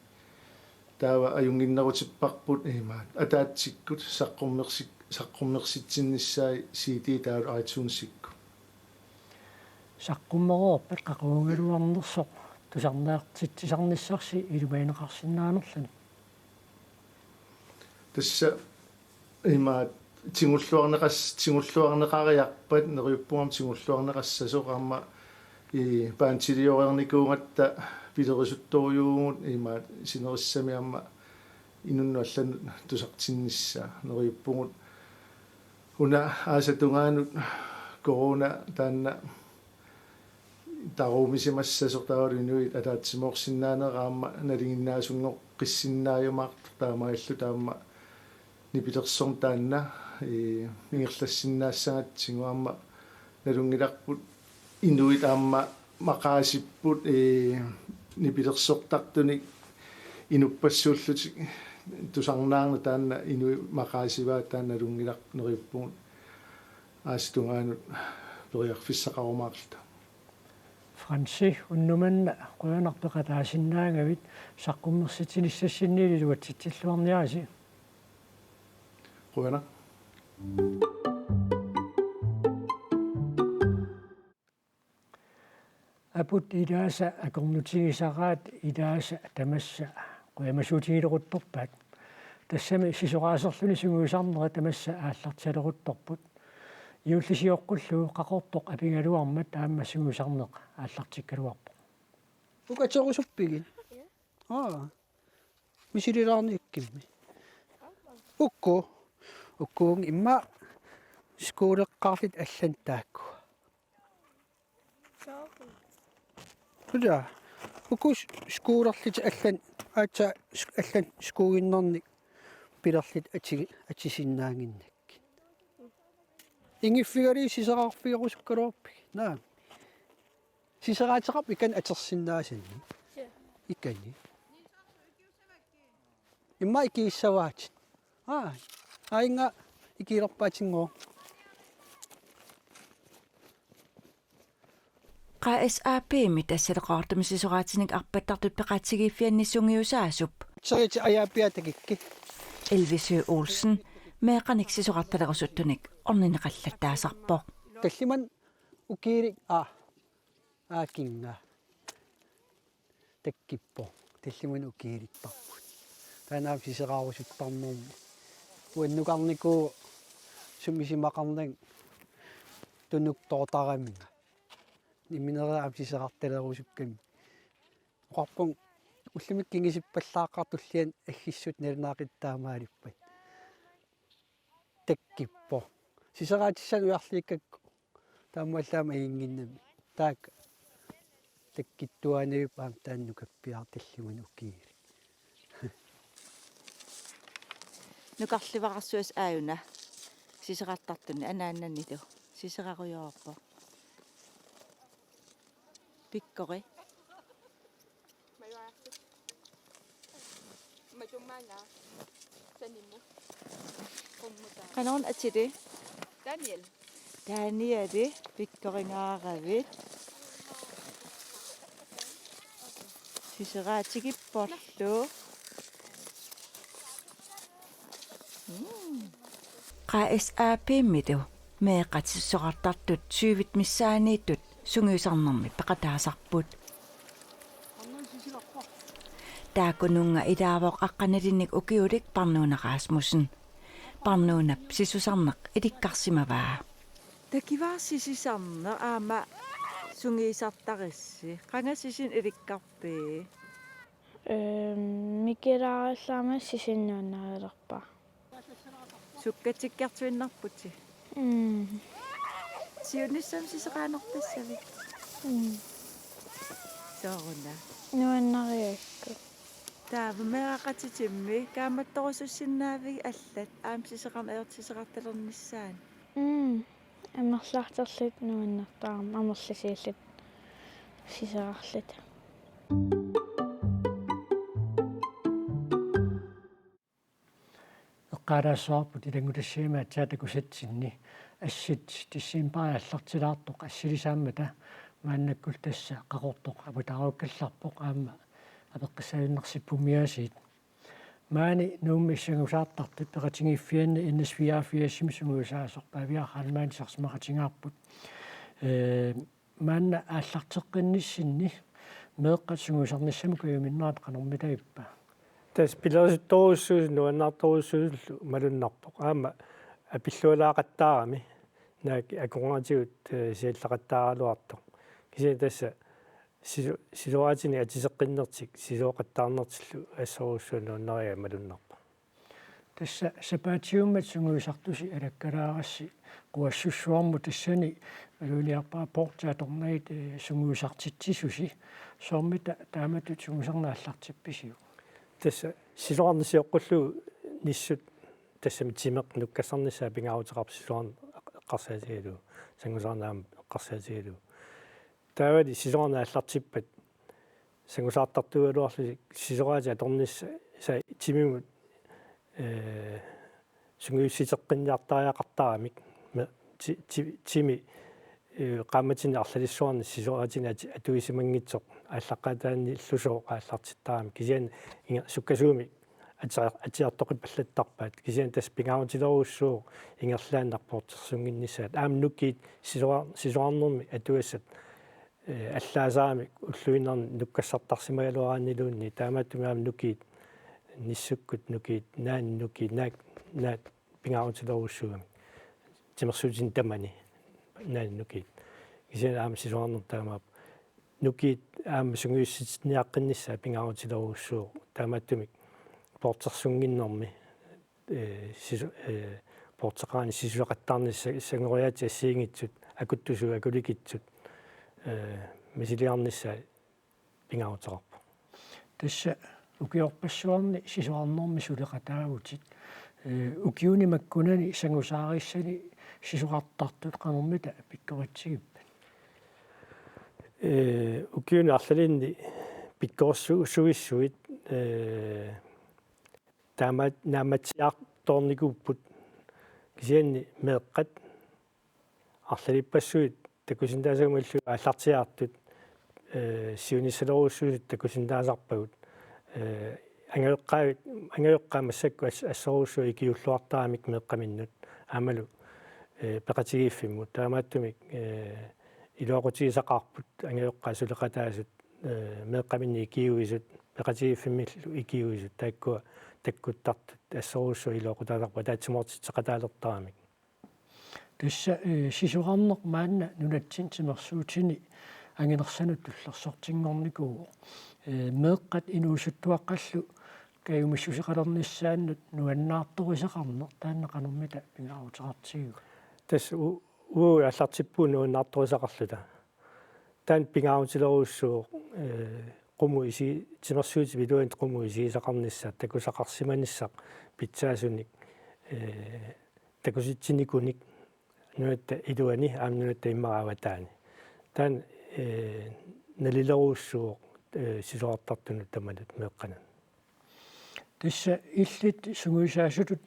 Taava ajunnginnerutipparput imaat ataatsikkut saqqummersik-, saqqummersitsinnissaat C D taavalu iTunesikkut. Saqqummeroorpat qaqugugaluarnersoq tusarnaartitsisarnissarsi ilimagineqarsinnaanerluni? Tassa imaat tigulluarneqas-, tigulluarneqariarpat neriuppunga aamma tigulluarneqassasoq, aamma i paantilioreernikuugatta pilerisuttorujuuvugut imaat sinerissami aamma inunnut allanut tusartinnissaa. Neriuppugut una aasap tungaanut corona taanna taruumisimassasoq, taavalu inuit ataatsimoorsinnaanera aamma nalinginnaasunngooqqissinnaajumaasoq, taamaalilluta aamma nipilersorneq taanna, ee, ingerlassinnaassagatsigu. Aamma nalunngilarput inuit aamma maqaasipput, ee, nipilersortartunik inuppassuullutik tusarnaarneq, taanna inuit maqaasivaat, taanna nalunngilarput, neriuppugut aasap tungaanut periarfissaqarumaarluta. Fransi, unnuk manna qujanaq peqataasinnaagavit, saqqummersitsinissassinniit iluatsitsilluarniarisi. Qujanaq. Aput ilaasa akornutigisaraat ilaasa tamassa qujamasuutigileruttorpaat. Tassami sisoraaserluni sungiusarnera tamassa aallartileruttorput. Juulli sioqqullugu Qaqortoq apigaluarmat aamma sungiusarneq aallartikkaluarpoq. Uku aterusuppigit? Aa. Misililaarnikkimmi. Uku. Uku immaqa skuuleqqaarlutik allanit taakku. Ulla. Uku s-, skuulerlutik allanit, aatsaat s-, allanit skuuginnarnik pilerlutik ati-, atisinnaannginnakkit. Ingiffigalugit sisorarfigerusukkaluarpigit. Naa. Sisoraateqarpit ikani atorsinnaasanni? Ja. Ikani. Immaqa ikigissavaatit. Aa, aajuna ikilerpaatinngooq. Q S A P-mi tassaleqaartumi sisoraatinik arpattartut peqatigiiffianni sungiusaasup. Seriati ajaapiaa takikki. Elvisø Olsen meeqqanik sisorartalerusuttunik ornineqallattaasarpoq. Tallimanik ukiulik, aa, aakinnga. Takkippoq. Tallimanik ukiulikparput. Taanna aamma sisoraarusuttarnermi. Uannukarnikuuvoq sumi isumaqarnanga tunuktoortaraminga. Nammineq aamma sisorartalerusukkami. Oqarpunga ullumikkut kingusippallaaqqaartoq tulliani aggissut nalunaaqutaq taamaalippat. Takkippoq. Sisoraatissanik ujarliikkakku taamaallaat aamma ajunngimmat. Taakku takkuttuaannavippoq aamma taanna nukappiaraq tallimanik ukiulik. Nukarlivararsuas aajuna sisorartartunik anaananilu sisorarujoorpoq. Pikkori. Qanoq atili? Daniel. Danieli pikkoringaaravit. Sisoraatigippallu. Mm. Q S A P-milu meeqqat sisorartartut tyvit missaanniittut Sungiusarnermi peqataasarput. Taakkununnga ilaavoq aqqanilinnik ukiulik Parnuuna Rasmussen. Parnuunap sisusarneq ilikkarsimavaa. Takivaarsi sisusarneq aamma sungiusartarissi. Qanga sisunik ilikkarpit? Ehm, Mikilaarillu aamma sisunik nuannarilerpara. Sukkatikkiartuinnarputit. Mm. Siunissami sisoqaanertassavit? Mm. Sooruna? Nuannarigakku. Taava meeraqatitimmi kaammattorusussinnaavigit allat aamma sisoqarneq ajortut sisoqartalernissaat? Mm. Amerlaartarluta nuannertarami amerlasuulluta sisoqarluta. Eqqaalaassavarput ilanngutassiami aatsaat takusatsinni assit decembarip aallartilaartoq assilisaammata maannakkullu tassa Qaqortoq aputaarukkallarpoq aamma apeqqussaajunnaarsippummiaasiit. Maani Nuummi sangusaartartut peqatigiiffianni N S fireogfirsimi sungiusaasoq Pavia Heilmann saqqummiutigaarput. Ee, maanna aallarteqqinnissinni meeqqat sungiusarnissamut kajuminnerat qanormita ippa? Tassa pilersittorujussuusoq nuannaartorujussuusullu malunnarpoq. Aamma apillualaaqattaarami naak akornatigut, eh, sialleqattaaraluartoq. Kisianni tassa sisu-, sisoraatinik atiseqqinnertik sisoqattaarnertillu assorujussuaq nuannarigaat malunnarpoq. Tassa sapaatiummat sungiusartusi alakkalaarassi Quassussuarmut, tassani maluginiarpara poortit atornagit, eh, sungiusartitsisusi. Soormita taamatut sungiusarneq aallartippisiuk? Tassa sisorarneq sioqqullugu nissut tassami timeq nukkassarnissaa pingaaruteqarpoq sisorarneq eqqarsaatigalugu, sangusaarneq aamma eqqarsaatigalugu. Taavali sisorarneq aallartippat sangusaartartuugaluarlusi sisoraatit atornissaat timimut, ee, sungiussiteqqinniartariaqartaramik me-, ti-, ti-, timi, ee, qaammatini arlalissuarni sisoraatinik ati-, atuisimanngitsoq aallaqqaataaniillusooq aallartittaramik, kisianni inga-, sukkasuumik ati-, atiartoqipallattarpaat, kisianni tassa pingaarutilerujussuuvoq ingerlaannaq poortersunnginnissaat. Aamma nukiit sisora-, sisorarnermi atugassat, eh, allaasaramik ulluinnarni nukkassartarsimagaluaraanniluunniit, taamaattumik aamma nukiit, nissukkut nukiit, naani nukiit, naak, naak pingaarutilerujussuugamik. Timersuutini tamani naani nukiit. Kisianni aamma sisorarnermi taamaappoq. Nukiit aamma sungiussitsinniaqqinnissaat pingaarutilerujussuuvoq. Taamaattumik poortersunnginnermi, eh, sisu-, eh, poorteqarani sisoqattaarnissaq sa-, sangoriaatsit assigiinngitsut, akuttusuut, akulikitsut, eh, misiliarnissaat pingaaruteqarpoq. Tassa ukiorpassuarni sisorarnermi suleqataavutit. Ee, ukiuni makkunani sangusaarissani sisorartartut qanormita pikkoritsigippat? Ee, ukiuni arlalinni pikkorissuissuit, ee, taama-, naammatsiartoornikuupput, kisianni meeqqat arlalippassuit takusinnaasagummi illu aallartiaartut, ee, siunissalerujussuusut takusinnaasarpagut. Ee, angajoqqaavit, angajoqqaat massakkut as-, assorujussuaq ikiuulluartaramik meeqqaminnut aammalu, ee, peqatigiiffimmut. Taamaattumik, ee, iluaqutigisaqaarput angajoqqaat suleqataasut, ee, meeqqaminnik ikiuisut, peqatigiiffimmillu ikiuisut, taakkua takkuttartut assorujussuaq iluaqutaasarpagut ataatsimoortitseqataalertaramik. Tassa, eh, sisorarneq maanna nunatsinni timersuutini anginersanut tullersortinngornikuuvoq. Eh, meeqqat inuusuttuaqqallu kajumissuseqalernissaannut nuannaartorisaqarneq taanna qanormita pingaaruteqartigiuk? Tassa u-, uagut aallartippugut nuannaartorisaqarluta. Taanna pingaarutilerujussuuvoq, eh, qummut isi-, timersuutip iluanut qummut isigisaqarnissaq, takusaqarsimanissaq pitsaasunik, eh, takusitsinikuunik nunatta iluani aamma nunatta immaqa avataani. Taanna, eh, nalilerujussuuvoq, eh, sisorartartunut tamanut meeqqanut. Tassa illit sungiusaasutut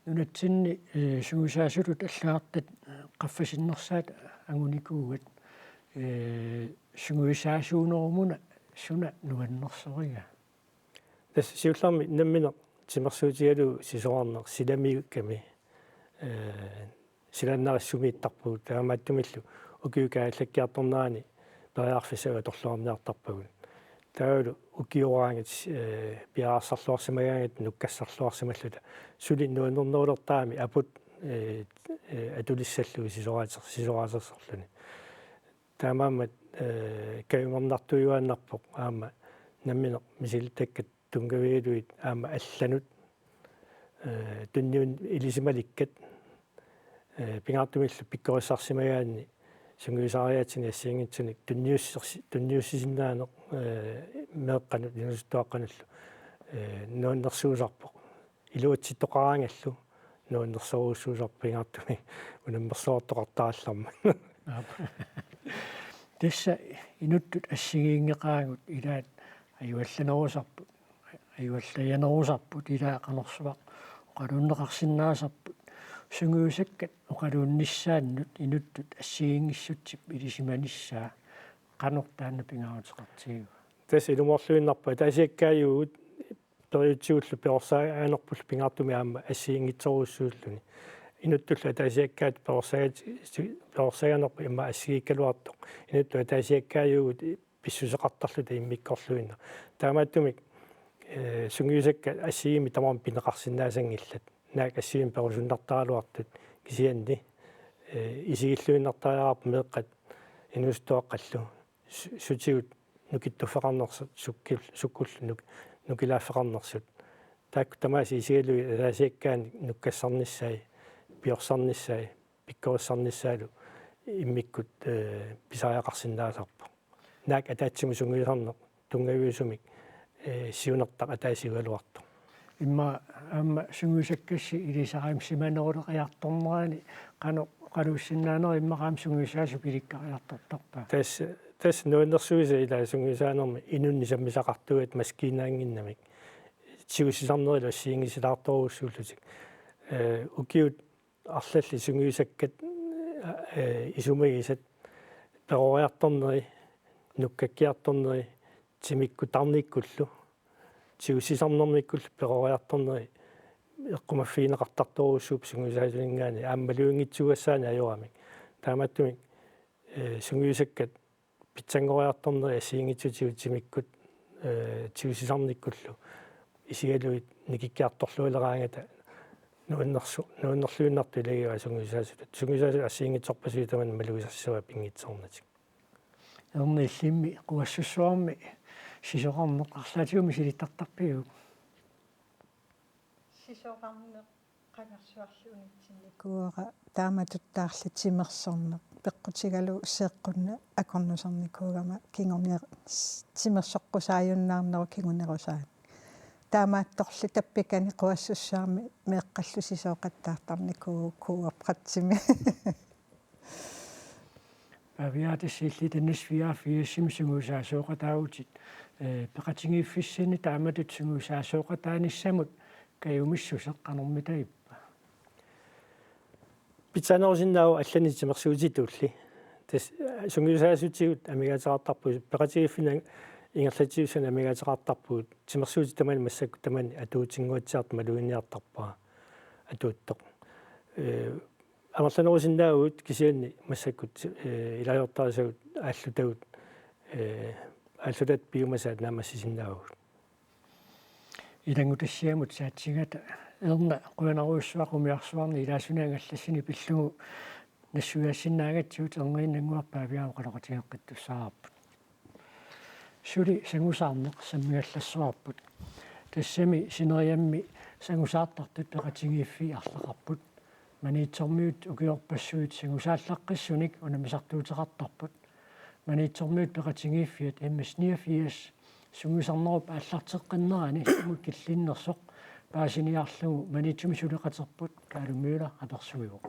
nunatsinni, eh, sungiusaasutut allagartat, eh, qaffasinnersaat angunikuugat, eh, sungiusaasuunerumuna suna nuannersoriga? Tassa siullermik nammineq timersuutigalugu sisorarneq silamiukkami, eh, silaannarissumik ittarpugut, taamaattumillu ukiup kaajallakkiartornerani periarfissat atorluarniartarpagut. Taavalu ukioraangat, eh, piareersarluarsimagaangatta nukkassarluarsimalluta suli nuannernerulertarami aput, eh, eh, atulissallugu sisoraater-, sisoraatersorluni. Taamaammat, eh, kajumernartujuaannarpoq aamma nammineq misilitakkat tunngavigalugit aamma allanut, eh, tunniun-, ilisimalikkat, eh, pingaartumillu pikkorissarsimagaanni sungiusariaatsinik assigiinngitsunik tunniussersi-, tunniussisinnaaneq, eh, meeqqanut inuusuttuaqqanullu, eh, nuannersuusarpoq. Iluatsittoqaraangallu nuannersorujussuusarpoq pingaartumik unammersuartoqartarallarmat. Aap. Tassa inuttut assigiinngeqaagut ilaat ajuallanerusarput, ajuallajanerusarput, ilaat qanorsuaq oqaluunneqarsinnaasarput, sungiusakkat oqaluunnissaannut inuttut assigiinngissutsip ilisimanissaa qanoq taanna pingaaruteqartigiva? Tassa ilumoorluinnarpoq ataasiakkaajuvugut periutsigullu perorsaanerpullu pingaartumik aamma assigiinngitsorujussuulluni. Inuttullu ataasiakkaat perorsagat-, si-, perorsaanerput immaqa assigiikkaluartoq. Inuttut ataasiakkaajuvugut pissuseqartarluta immikkoorluinnaq. Taamaattumik, eh, sungiusakkat assigiimmik tamarmik pineqarsinnaasanngillat. Naak assigiimmik perusunnartaraluartut kisianni, eh, isigilluinnartariaqarput meeqqat inuusuttuaqqallu su-, sutigut nukittuffeqarnersut sukkul-, sukkullu nuk-, nukilaaffeqarnersut. Taakku tamaasa isigalugit ataasiakkaannik nukkassarnissaat, piorsarnissaat, pikkorissarnissaalu immikkut, eh, pisariaqarsinnaasarpoq. Naak ataatsimut sungiusarneq tunngaviusumik, eh, siunertaq ataasiugaluartoq. Immaqa aamma sungiusakkassi ilisarisimaneruleriartornerani qanoq oqaluussinnaanerit immaqa aamma sungiusaasup ilikkariartortarpa? Tassa, tassa nuannersuisa ilaa sungiusaanermi inunnik sammisaqartuugatta maskiinaannginnamik tigusisarnerilu assigiinngitsilaartorujussuullutik. Eh, ukiut arlallit sungiusakkat, eh, isumagisat peroriartorneri, nukkakkiartorneri, timikkut tarnikkullu, tigusisarnermikkullu peroriartorneri eqqumaffigineqartartorujussuupput sungiusaasuninngaanniit aamma maluginngitsuugassaanik ajoramik. Taamaattumik, eh, sungiusakkat pitsanngoriartorneri assigiinngitsutigut timikkut, eh, tigusisarnikkullu isigalugit nikikkiartorlualeraangata nuannersu-, nuannerluinnartoq ilagivaat sungiusaasutut. Sungiusaasutut assigiinngitsorpassuit tamanna malugisassavaat pinngitsoornatik. Erni, illimmi quassussuarmi sisorarneq arlaatigut misilittartarpiuk? Sisorarneq qangarsuarli unitsinnikuuara, taamatuttaarli timersorneq peqqutigalugu seeqqunnaq akornusernikuugama kingorniar-, s-, timersoqqusaajunnaarnerup kingunerusaanik. Taamaattorli tappikani quassussuarmi meeqqallu sisooqattaartarnikuuvugut Coop Ret-imi. Pavia, tassa illit N S fireogfirsimi sungiusaasooqataavutit, eh, peqatigiiffissinni taamatut sungiusaasooqataanissamut kajumissuseq qanormitaava? Pitsaanerusinnaavoq allanik timersuutitulli. Tassa, eh, sungiusaasutigut amigaateqartarpugut, peqatigiiffinni ingerlatsivissani amigaateqartarpugut, timersuutit tamanit massakkut tamanit atuutinnguatsiartoq maluginiartarpara atuuttoq. Eh, amerlanerusinnaavugut kisianni massakkut, eh, ilaasortarisavut aallutagut, eh, aallutaat piumasaat naammassisinnaavugut. Ilanngutassiamut saatsigata, Erna, qujanarujussuaq umiarsuarni ilaasunik angallassinik pillugu nassuiaassinnaagatsigit. Erniinnannguaq Paviaap oqaloqatigeqqittussaavarput. Suli sangusaarneq sammigallassavarput. Tassami sineriammi sangusaartartut peqatigiiffii arlaqarput. Maniitsormiut ukiorpassuit sangusaallaqqissunik unammisartuuteqartarput. Maniitsormiut peqatigiiffiat M S niogfirs sungiusarnerup aallarteqqinnerani sumut killinnersoq paasiniarlugu Maniitsumi suleqaterput Kaalu Møller apersuivoq.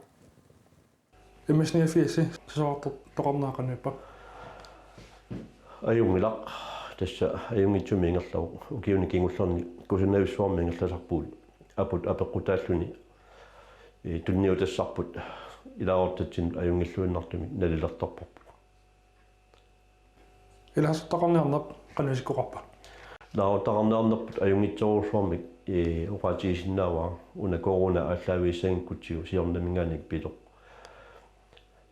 M S niogfirs sisorartoqarnera qanoq ippa? Ajunngilaq, tassa ajunngitsumik ingerlavoq, ukiuni kingullerni kusanavissumik ingerlasarpugut aput apeqqutaalluni, eh, tunniutassarput ilaasortatsinnut ajunngilluinnartumik nalilertarparput. Ilaasortaqarniarneq qanoq isikkoqarpa? Ilaasortaqarniarnerput ajunngitsorujussuarmik, eh, oqaatigisinnaavara una corona aallaavigissaginngikkutsigit siornaminngaanniit pisoq.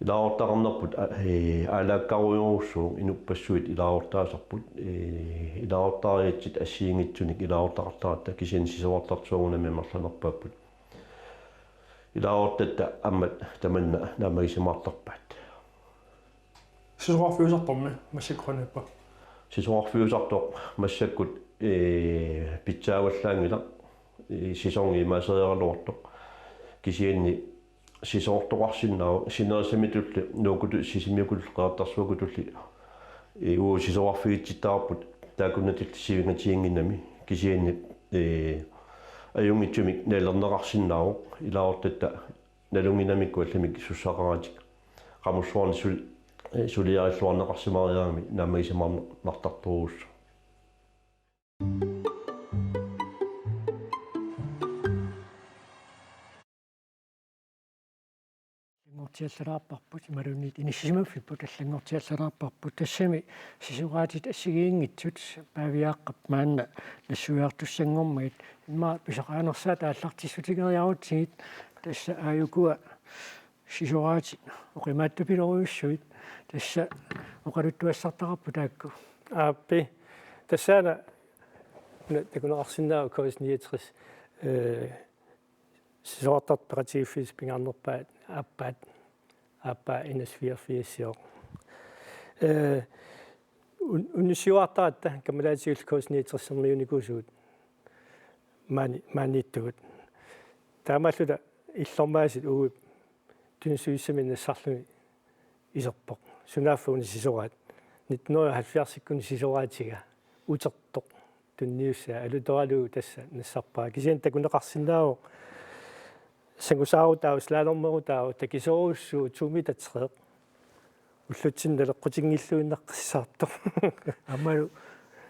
Ilaasortaqarnerput a-, ee, aalaakkarujorujussuuvoq, inuppassuit ilaasortaasarput, ee, ilaasortariatsit assigiinngitsunik ilaasortaqartaratta, kisianni sisorartartut soorunami amerlanerpaapput. Ilaasortatta aamma tamanna naammagisimaartarpaat. Sisorarfiusartormi massakkut qanoq ippa? Sisorarfiusartoq massakkut, ee, pitsaavallaanngilaq, ee, sæsoni imaaseriaraluartoq. Kisianni sisorartoqarsinnaavoq, sinerissamittulli Nuukkutut, Sisimiutulli Qeqertarsuakutulli, ee, uagut sisorarfigitsittaarput taakkunatulli sivingatiginnginnami. Kisianni, ee, ajunngitsumik nalilerneqarsinnaavoq, ilaasortatta nalunnginnamikku allamik sussaqaratik. Qamussuarni sul-, ee, suliarilluarneqarsimariarami naammagisimaarnartartorujussuuvoq. Allanngortiallalaarparput, imaluunniit inissisimaffipput allanngortiallalaarparput, tassami sisoraatit assigiinngitsut Paaviaaqqap maanna nassuiartussanngormagit, immaqa pisoqaanersaat aallartissutigeriarutsigit, tassa aajukua sisoraatit oqimaatsupiloorujussuit, tassa oqaluttuassartaqarput taakku. Aappi. Tassaana una takuneqarsinnaavoq K S niogtres, ee, sisorartartut peqatigiiffiit pingaarnerpaat aappaat, aappaa enogfirs firsiuvoq. Ee, un-, unnussiuaartaratta kammalaatigullu K S niogtres-ermiunikuusugut maani-, maaniittugut. Taamaalluta illormaasit uagut tunissuissamik nassarluni iserpoq. Sunaaffa una sisoraat. Nitten hundrede og halvfjerds-ikkuni sisoraatiga. Utertoq. Tunniussaa alutoralugu tassa nassarpara. Kisianni takuneqarsinnaavoq sangusaarutaavoq, slalommerutaavoq, takisoorujussuuvoq to meter tre. Ullutsinni naleqqutinngilluinnaqqissaartoq. Aammalu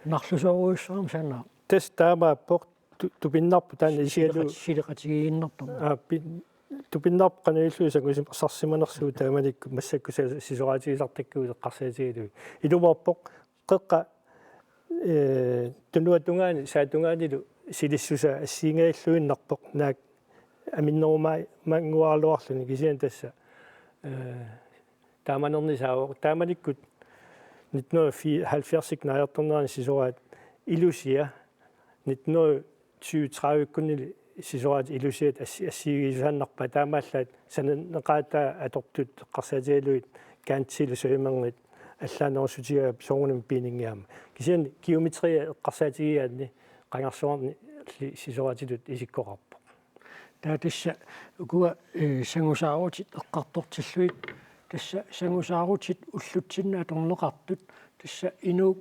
narlusoorujussuarmik sanna. Tassa taamaappoq tu-, tupinnarpoq taanna isigalugu. Sileqat-, sileqatigiinnartoq. Aa, pi-, tupinnarpoq qanoq ilillugu sangusimarsarsimanersugut taamanikkut massakkut sa-, sisoraatigisartakkagut eqqarsaatigalugit. Ilumoorpoq qeqqa, ee, tunuatungaani, saatungaanilu silissusaa assigingajalluinnarpoq naak aminneruma-, mannguaraluarluni kisianni tassa, ee, taamanernisaavoq. Taamanikkut nitten hundrede og halvfjerds-ikkut naajartornerani sisoraat ilusia, nitten hundrede og tyve tredive-kkunili sisoraat ilusiat assi-, assigiiusaannarpaat, taamaallaat sananeqaataa atortut eqqarsaatigalugit kantsilu sømandit allaanerussutigaat soorunami biiningiaama. Kisianni geometria eqqarsaatigigaanni qangarsuarnilli sisoraatitut isikkoqarpoq. Taava tassa ukua, ee, sangusaarutit eqqartortillugit, tassa sangusaarutit ullutsinni atorneqartut, tassa inuup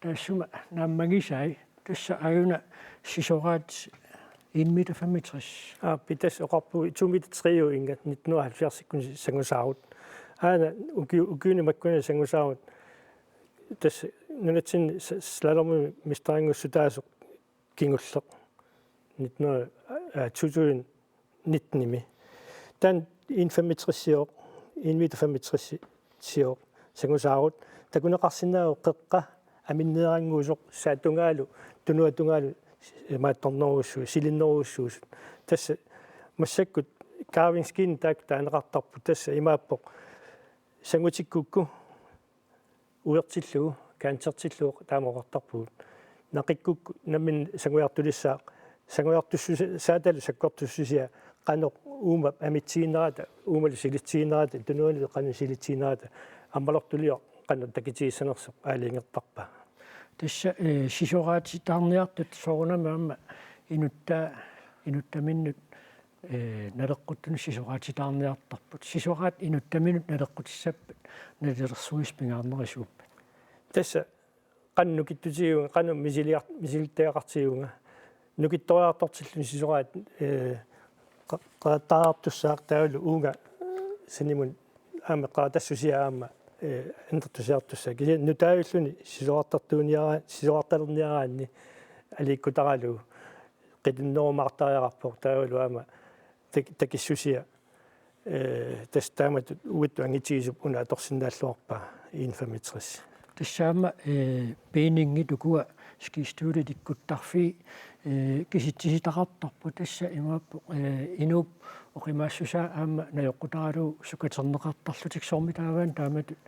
taassuma naammagisai, tassa aajuna sisoraat en meter femogtres. Aappi, tassa oqarpugut to meter tre-uinga nitten hundrede og halvfjerds-ikkuni sangusaarut. Aana uki-, ukiuni makkunani sangusaarut tassa nunatsinni s-, slalomimi mesterinngussuutaasoq kingulleq nitten hundrede, øh, to tusind nitten-imi. Taanna en femogtres-iuvoq, en meter femogtres-iuvoq, sangusaarut, takuneqarsinnaavoq qeqqa aminneerannguusoq saatungalu, tunuatungalu imaattornerujussuusut, silinnerujussuusut. Tassa massakkut carving skin taakku taaneqartarput, tassa imaappoq sangutikkukku uertillugu, kantertillugu taama oqartarpugut. Naqikkukku nammineq sangujartulissaaq, sangujartussusaatalu sakkortussusia qanoq uuma amitsiinerata, uumalu silitsiinerata, tunuanilu qanoq silitsiinerata, ammalortulioq qanoq takitigissanersoq aalajangertarpa. Tassa, ee, sisoraatitaarniartut soorunami aamma inuttaa-, inuttaminnut ee, naleqquttunut sisoraatitaarniartarput. Sisoraat inuttaminut naleqqutissappat nalilersuisut pingaarnerisuuppat? Tassa qanoq nukittutigaanga, qanoq misiliar-, misilittagaqartigaanga. Nukittoriartortilluni sisoraat, ee, qa-, qaqattaartussaaq taavalu uunga sanimut aamma qaqatassusia aamma, ee, annertusiartussaaq. Kisianni nutaavilluni sisorartartuuniara-, sisorartalerniaraanni aliikkutaralugu qitunnerumaartariaqarpoq taavalu aamma tak-, takissusia, ee, tassa taamatut uattut angitigisut una atorsinnaalluarpaa en femogtres. Tassa aamma, ee, biiningit ukua skistudiet ikkuttarfii, ee, kisitsisitaqartarput tassa imaappoq, ee, inuup Oqimaassusaa aamma najoqqutaralugu sukaterneqartarlutik soormi taavaana taamatut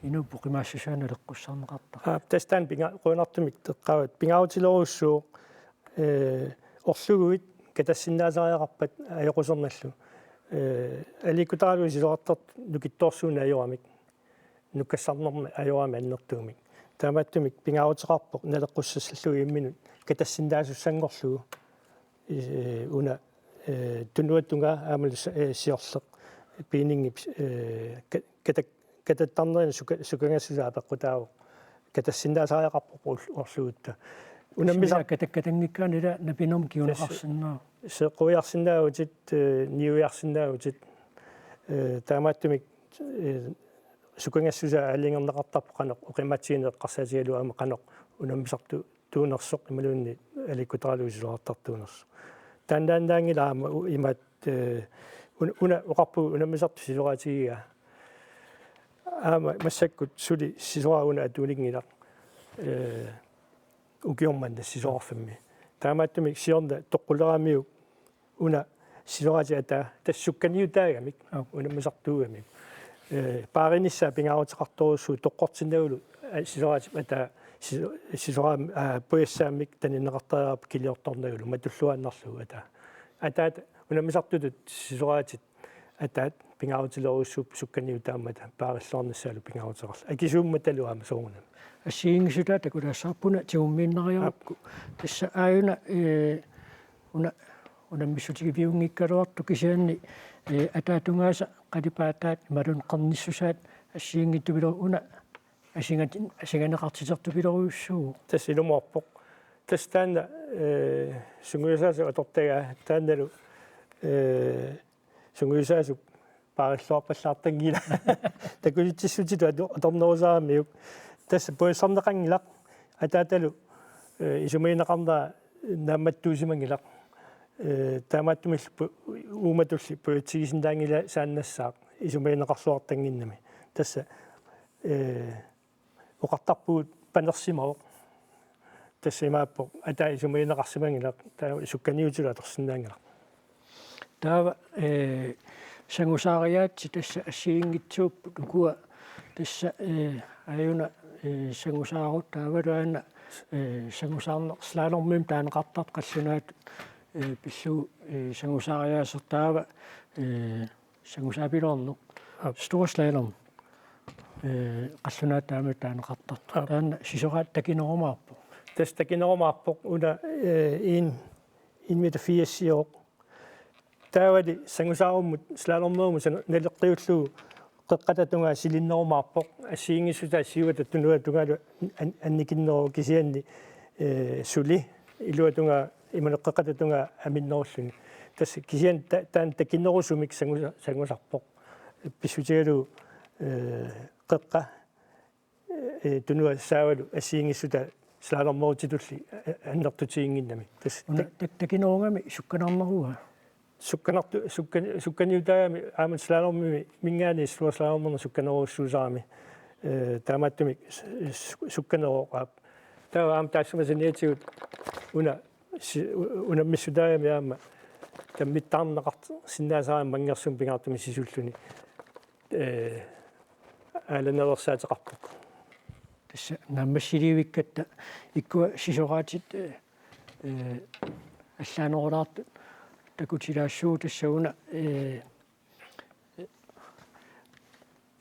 inuup oqimaassusaa naleqqussarneqartarpoq. Aa, tassa taanna pinga-, qujanartumik eqqaavat, pingaarutilorujussuuvoq, ee, orluguit katassinnaasariaqarpat ajoqusernalu. Ee, aliikkutaralugu sisorartartut nukittoorsuuneq ajoramik. Nukkassarnermi ajoramik annertuumik. Taamaattumik pingaaruteqarpoq naleqqussallugu imminut katassinnaasussanngorlugu, ee, una, ee, tunuatungaa aammalu sa-, ee, siorleq piiningip, ee, ka-, kata-, katattarnerani suka-, sukangassusaa peqqutaavoq. Katassinnaasariaqarpoq ul-, orlugutta. Unammisaq- Sila katakkatanngikkaanni ila napinermut kinguneqarsinnaavoq. Se-, quiarsinnaavutit, ee, niuiarsinnaavutit, ee, taamaattumik, ee, sukangassusaa aalajangerneqartarpoq qanoq oqimaatsigineq eqqarsaatigalugu aamma qanoq unammisartuunersoq imaluunniit aliikkutaralugu sisorartartuunersoq. Taannaannaanngilaq aamma u-, imaat, ee, un-, una oqarpugut unammisartut sisoraatigigaa. Aamma massakkut suli sisoraat una atuuninngilaq, ee, ukioq manna sisorarfimmi. Taamaattumik siorna toqquleramiuk una sisoraatit ataat tassa sukkaniutaagamik, aap, unammisartuugamik. Ee, paarinissaa pingaaruteqartorujussuuvoq toqqortinnagulu, aa, sisoraatip ataat siso-, sisoraat, aa, pujassaammik taninneqartariaqarpoq kiliortornagulu matulluaannarlugu ataat. Ataata unammisartutut sisoraatit ataat pingaarutilorujussuupput sukkaniutaammata paarilluarnissaalu pingaaruteqarluni. Akisuummatalu aamma soorunami. Assigiinngissutaat takulaassavarput una tigummiinnariarukku. Aap. Tassa aajuna, ee, una unammissutigiviunngikkaluartoq kisianni, ee, ataatungaasa qalipaataat imaluunniit qernissusaat assigiinngitsupiloorpoq una asingat-, asinganeqartitertupilorujussuuvoq. Tassa ilumoorpoq. Tassa taanna, ee, sungiusaasut atortagaa taannalu, ee, sungiusaasup paarilluarpallaartanngilaq. Takusitsissutitut atu-, atornerusaramiuk. Tassa pujassarneqanngilaq ataatalu, ee, isumagineqarnera naammattuusimanngilaq. Ee, taamaattumillu pu-, uumatulli pujatsigisinnaanngilasaannassaaq isumagineqarluartannginnami. Tassa, ee, oqartarpugut panersimavoq. Tassa imaappoq ataat isumagineqarsimanngilaq, taava sukkaniutilu atorsinnaanngilaq. Taava, ee, sangusaariaatsit tassa assigiinngitsuupput ukua tassa, ee, aajuna, ee, sangusaarut taavalu aana, ee, sangusaarneq slalomimik taaneqartartoq qallunaatut, ee, pillugu, ee, sangusaariaaseq taava, ee, sangusaapiloorneq. Aap. Stor slalom. Ee, qallunaatut taama taaneqartartoq. Aap. Taanna sisoraat takinerumaarpoq. Tassa takinerumaarpoq una, ee, en, en meter firsiuvoq. Taavali sangusaarummut slalommerummut san-, naleqqiullugu qeqqata tungaa silinnerumaarpoq. Assigiinngissutaat siuata tunuata tungaalu an-, annikinneruvoq kisianni, ee, suli iluatungaa imaluunniit qeqqata tungaa aminnerulluni. Tassa kisianni ta-, taanna takinerusumik sangusa-, sangusarpoq. Pissutigalugu, ee, qeqqa, ee, tunua saavalu assigiinngissutaat slalommerutitulli, ee, annertutiginnginnami. Tassa una tak-, tak-, takinerugami sukkanarnerua. Sukkanartu-, sukka-, sukkaniutaagami aamma slalomimi mingaani slalommerneq sukkanerujussuusarami. Ee, taamaattumik su-, su-, sukkaneroqaaq. Taava aamma taassuma saniatigut una si-, u-, unammissutaagami aamma tammittaarneqarsinnaasarami manngersummik pingaartumik sisulluni. Ee, aalanereersaateqarpoq. Tassa naammassilivikkatta ikkua sisoraatit, ee, ee, allaanerulaartut takutilaassuu tassa una, ee,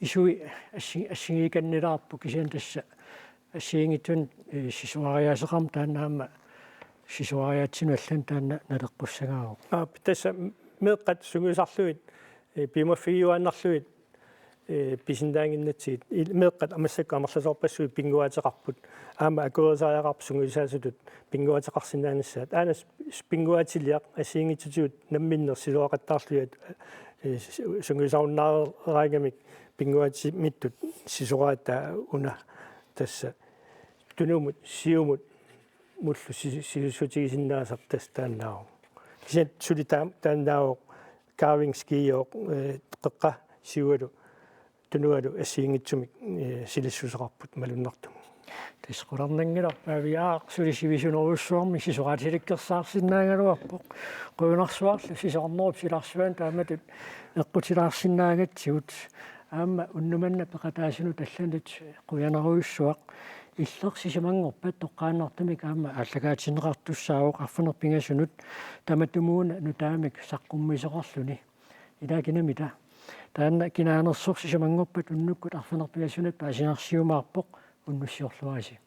isui assi-, assigiikannilaarpoq kisianni tassa assigiinngitsunik, ee, sisorariaaseqarmat taanna aamma sisorariaatsinut allanut taanna naleqqussagaavoq. Aap, tassa meeqqat sungiusarlugit, ee, piumaffigiuaannarlugit, ee, pisinnaannginnatsigit. Il-, meeqqat massakkut amerlasoorpassuit pinnguaateqarput. Aamma akuerisariaqarpoq sungiusaasutut pinnguaateqarsinnaanissaat. Aana s-, s-, pinnguaatiliaq assigiinngitsutigut namminneq sisoraqattaarlugit, ee, s-, sungiusarunnaareeraangamik pinnguaatimittut sisoraataa una tassa tunumut siumut mullu si-, sisussutigisinnaasaq tassa taannaavoq. Kisianni suli taa-, taannaavoq carving skiivoq, ee, qeqqa siualu tunualu assigiinngitsumik, ee, silissuseqarput malunnartumik. Tassa qularnanngilarput, Paavi, aaq suli sivisunerujussuarmik sisoraatilikkersaarsinnaagaluarpoq. Qujanarsuarlu sisornerup silarsuani taamatut eqqutilaarsinnaagatsigut. Aamma unnuk manna peqataasunut allanut qujanarujussuaq. Illeq sisamanngorpat toqqaannartumik aamma aallakaatinneqartussaavoq arfineq pingasunut tamatumuuna nutaamik saqqummiisoqarluni. Ilaa, kinamita? Taanna kinaanersoq sisamanngorpat unnukkut arfineq pingasunut paasinarsiumaarpoq, unnussiorluarisi.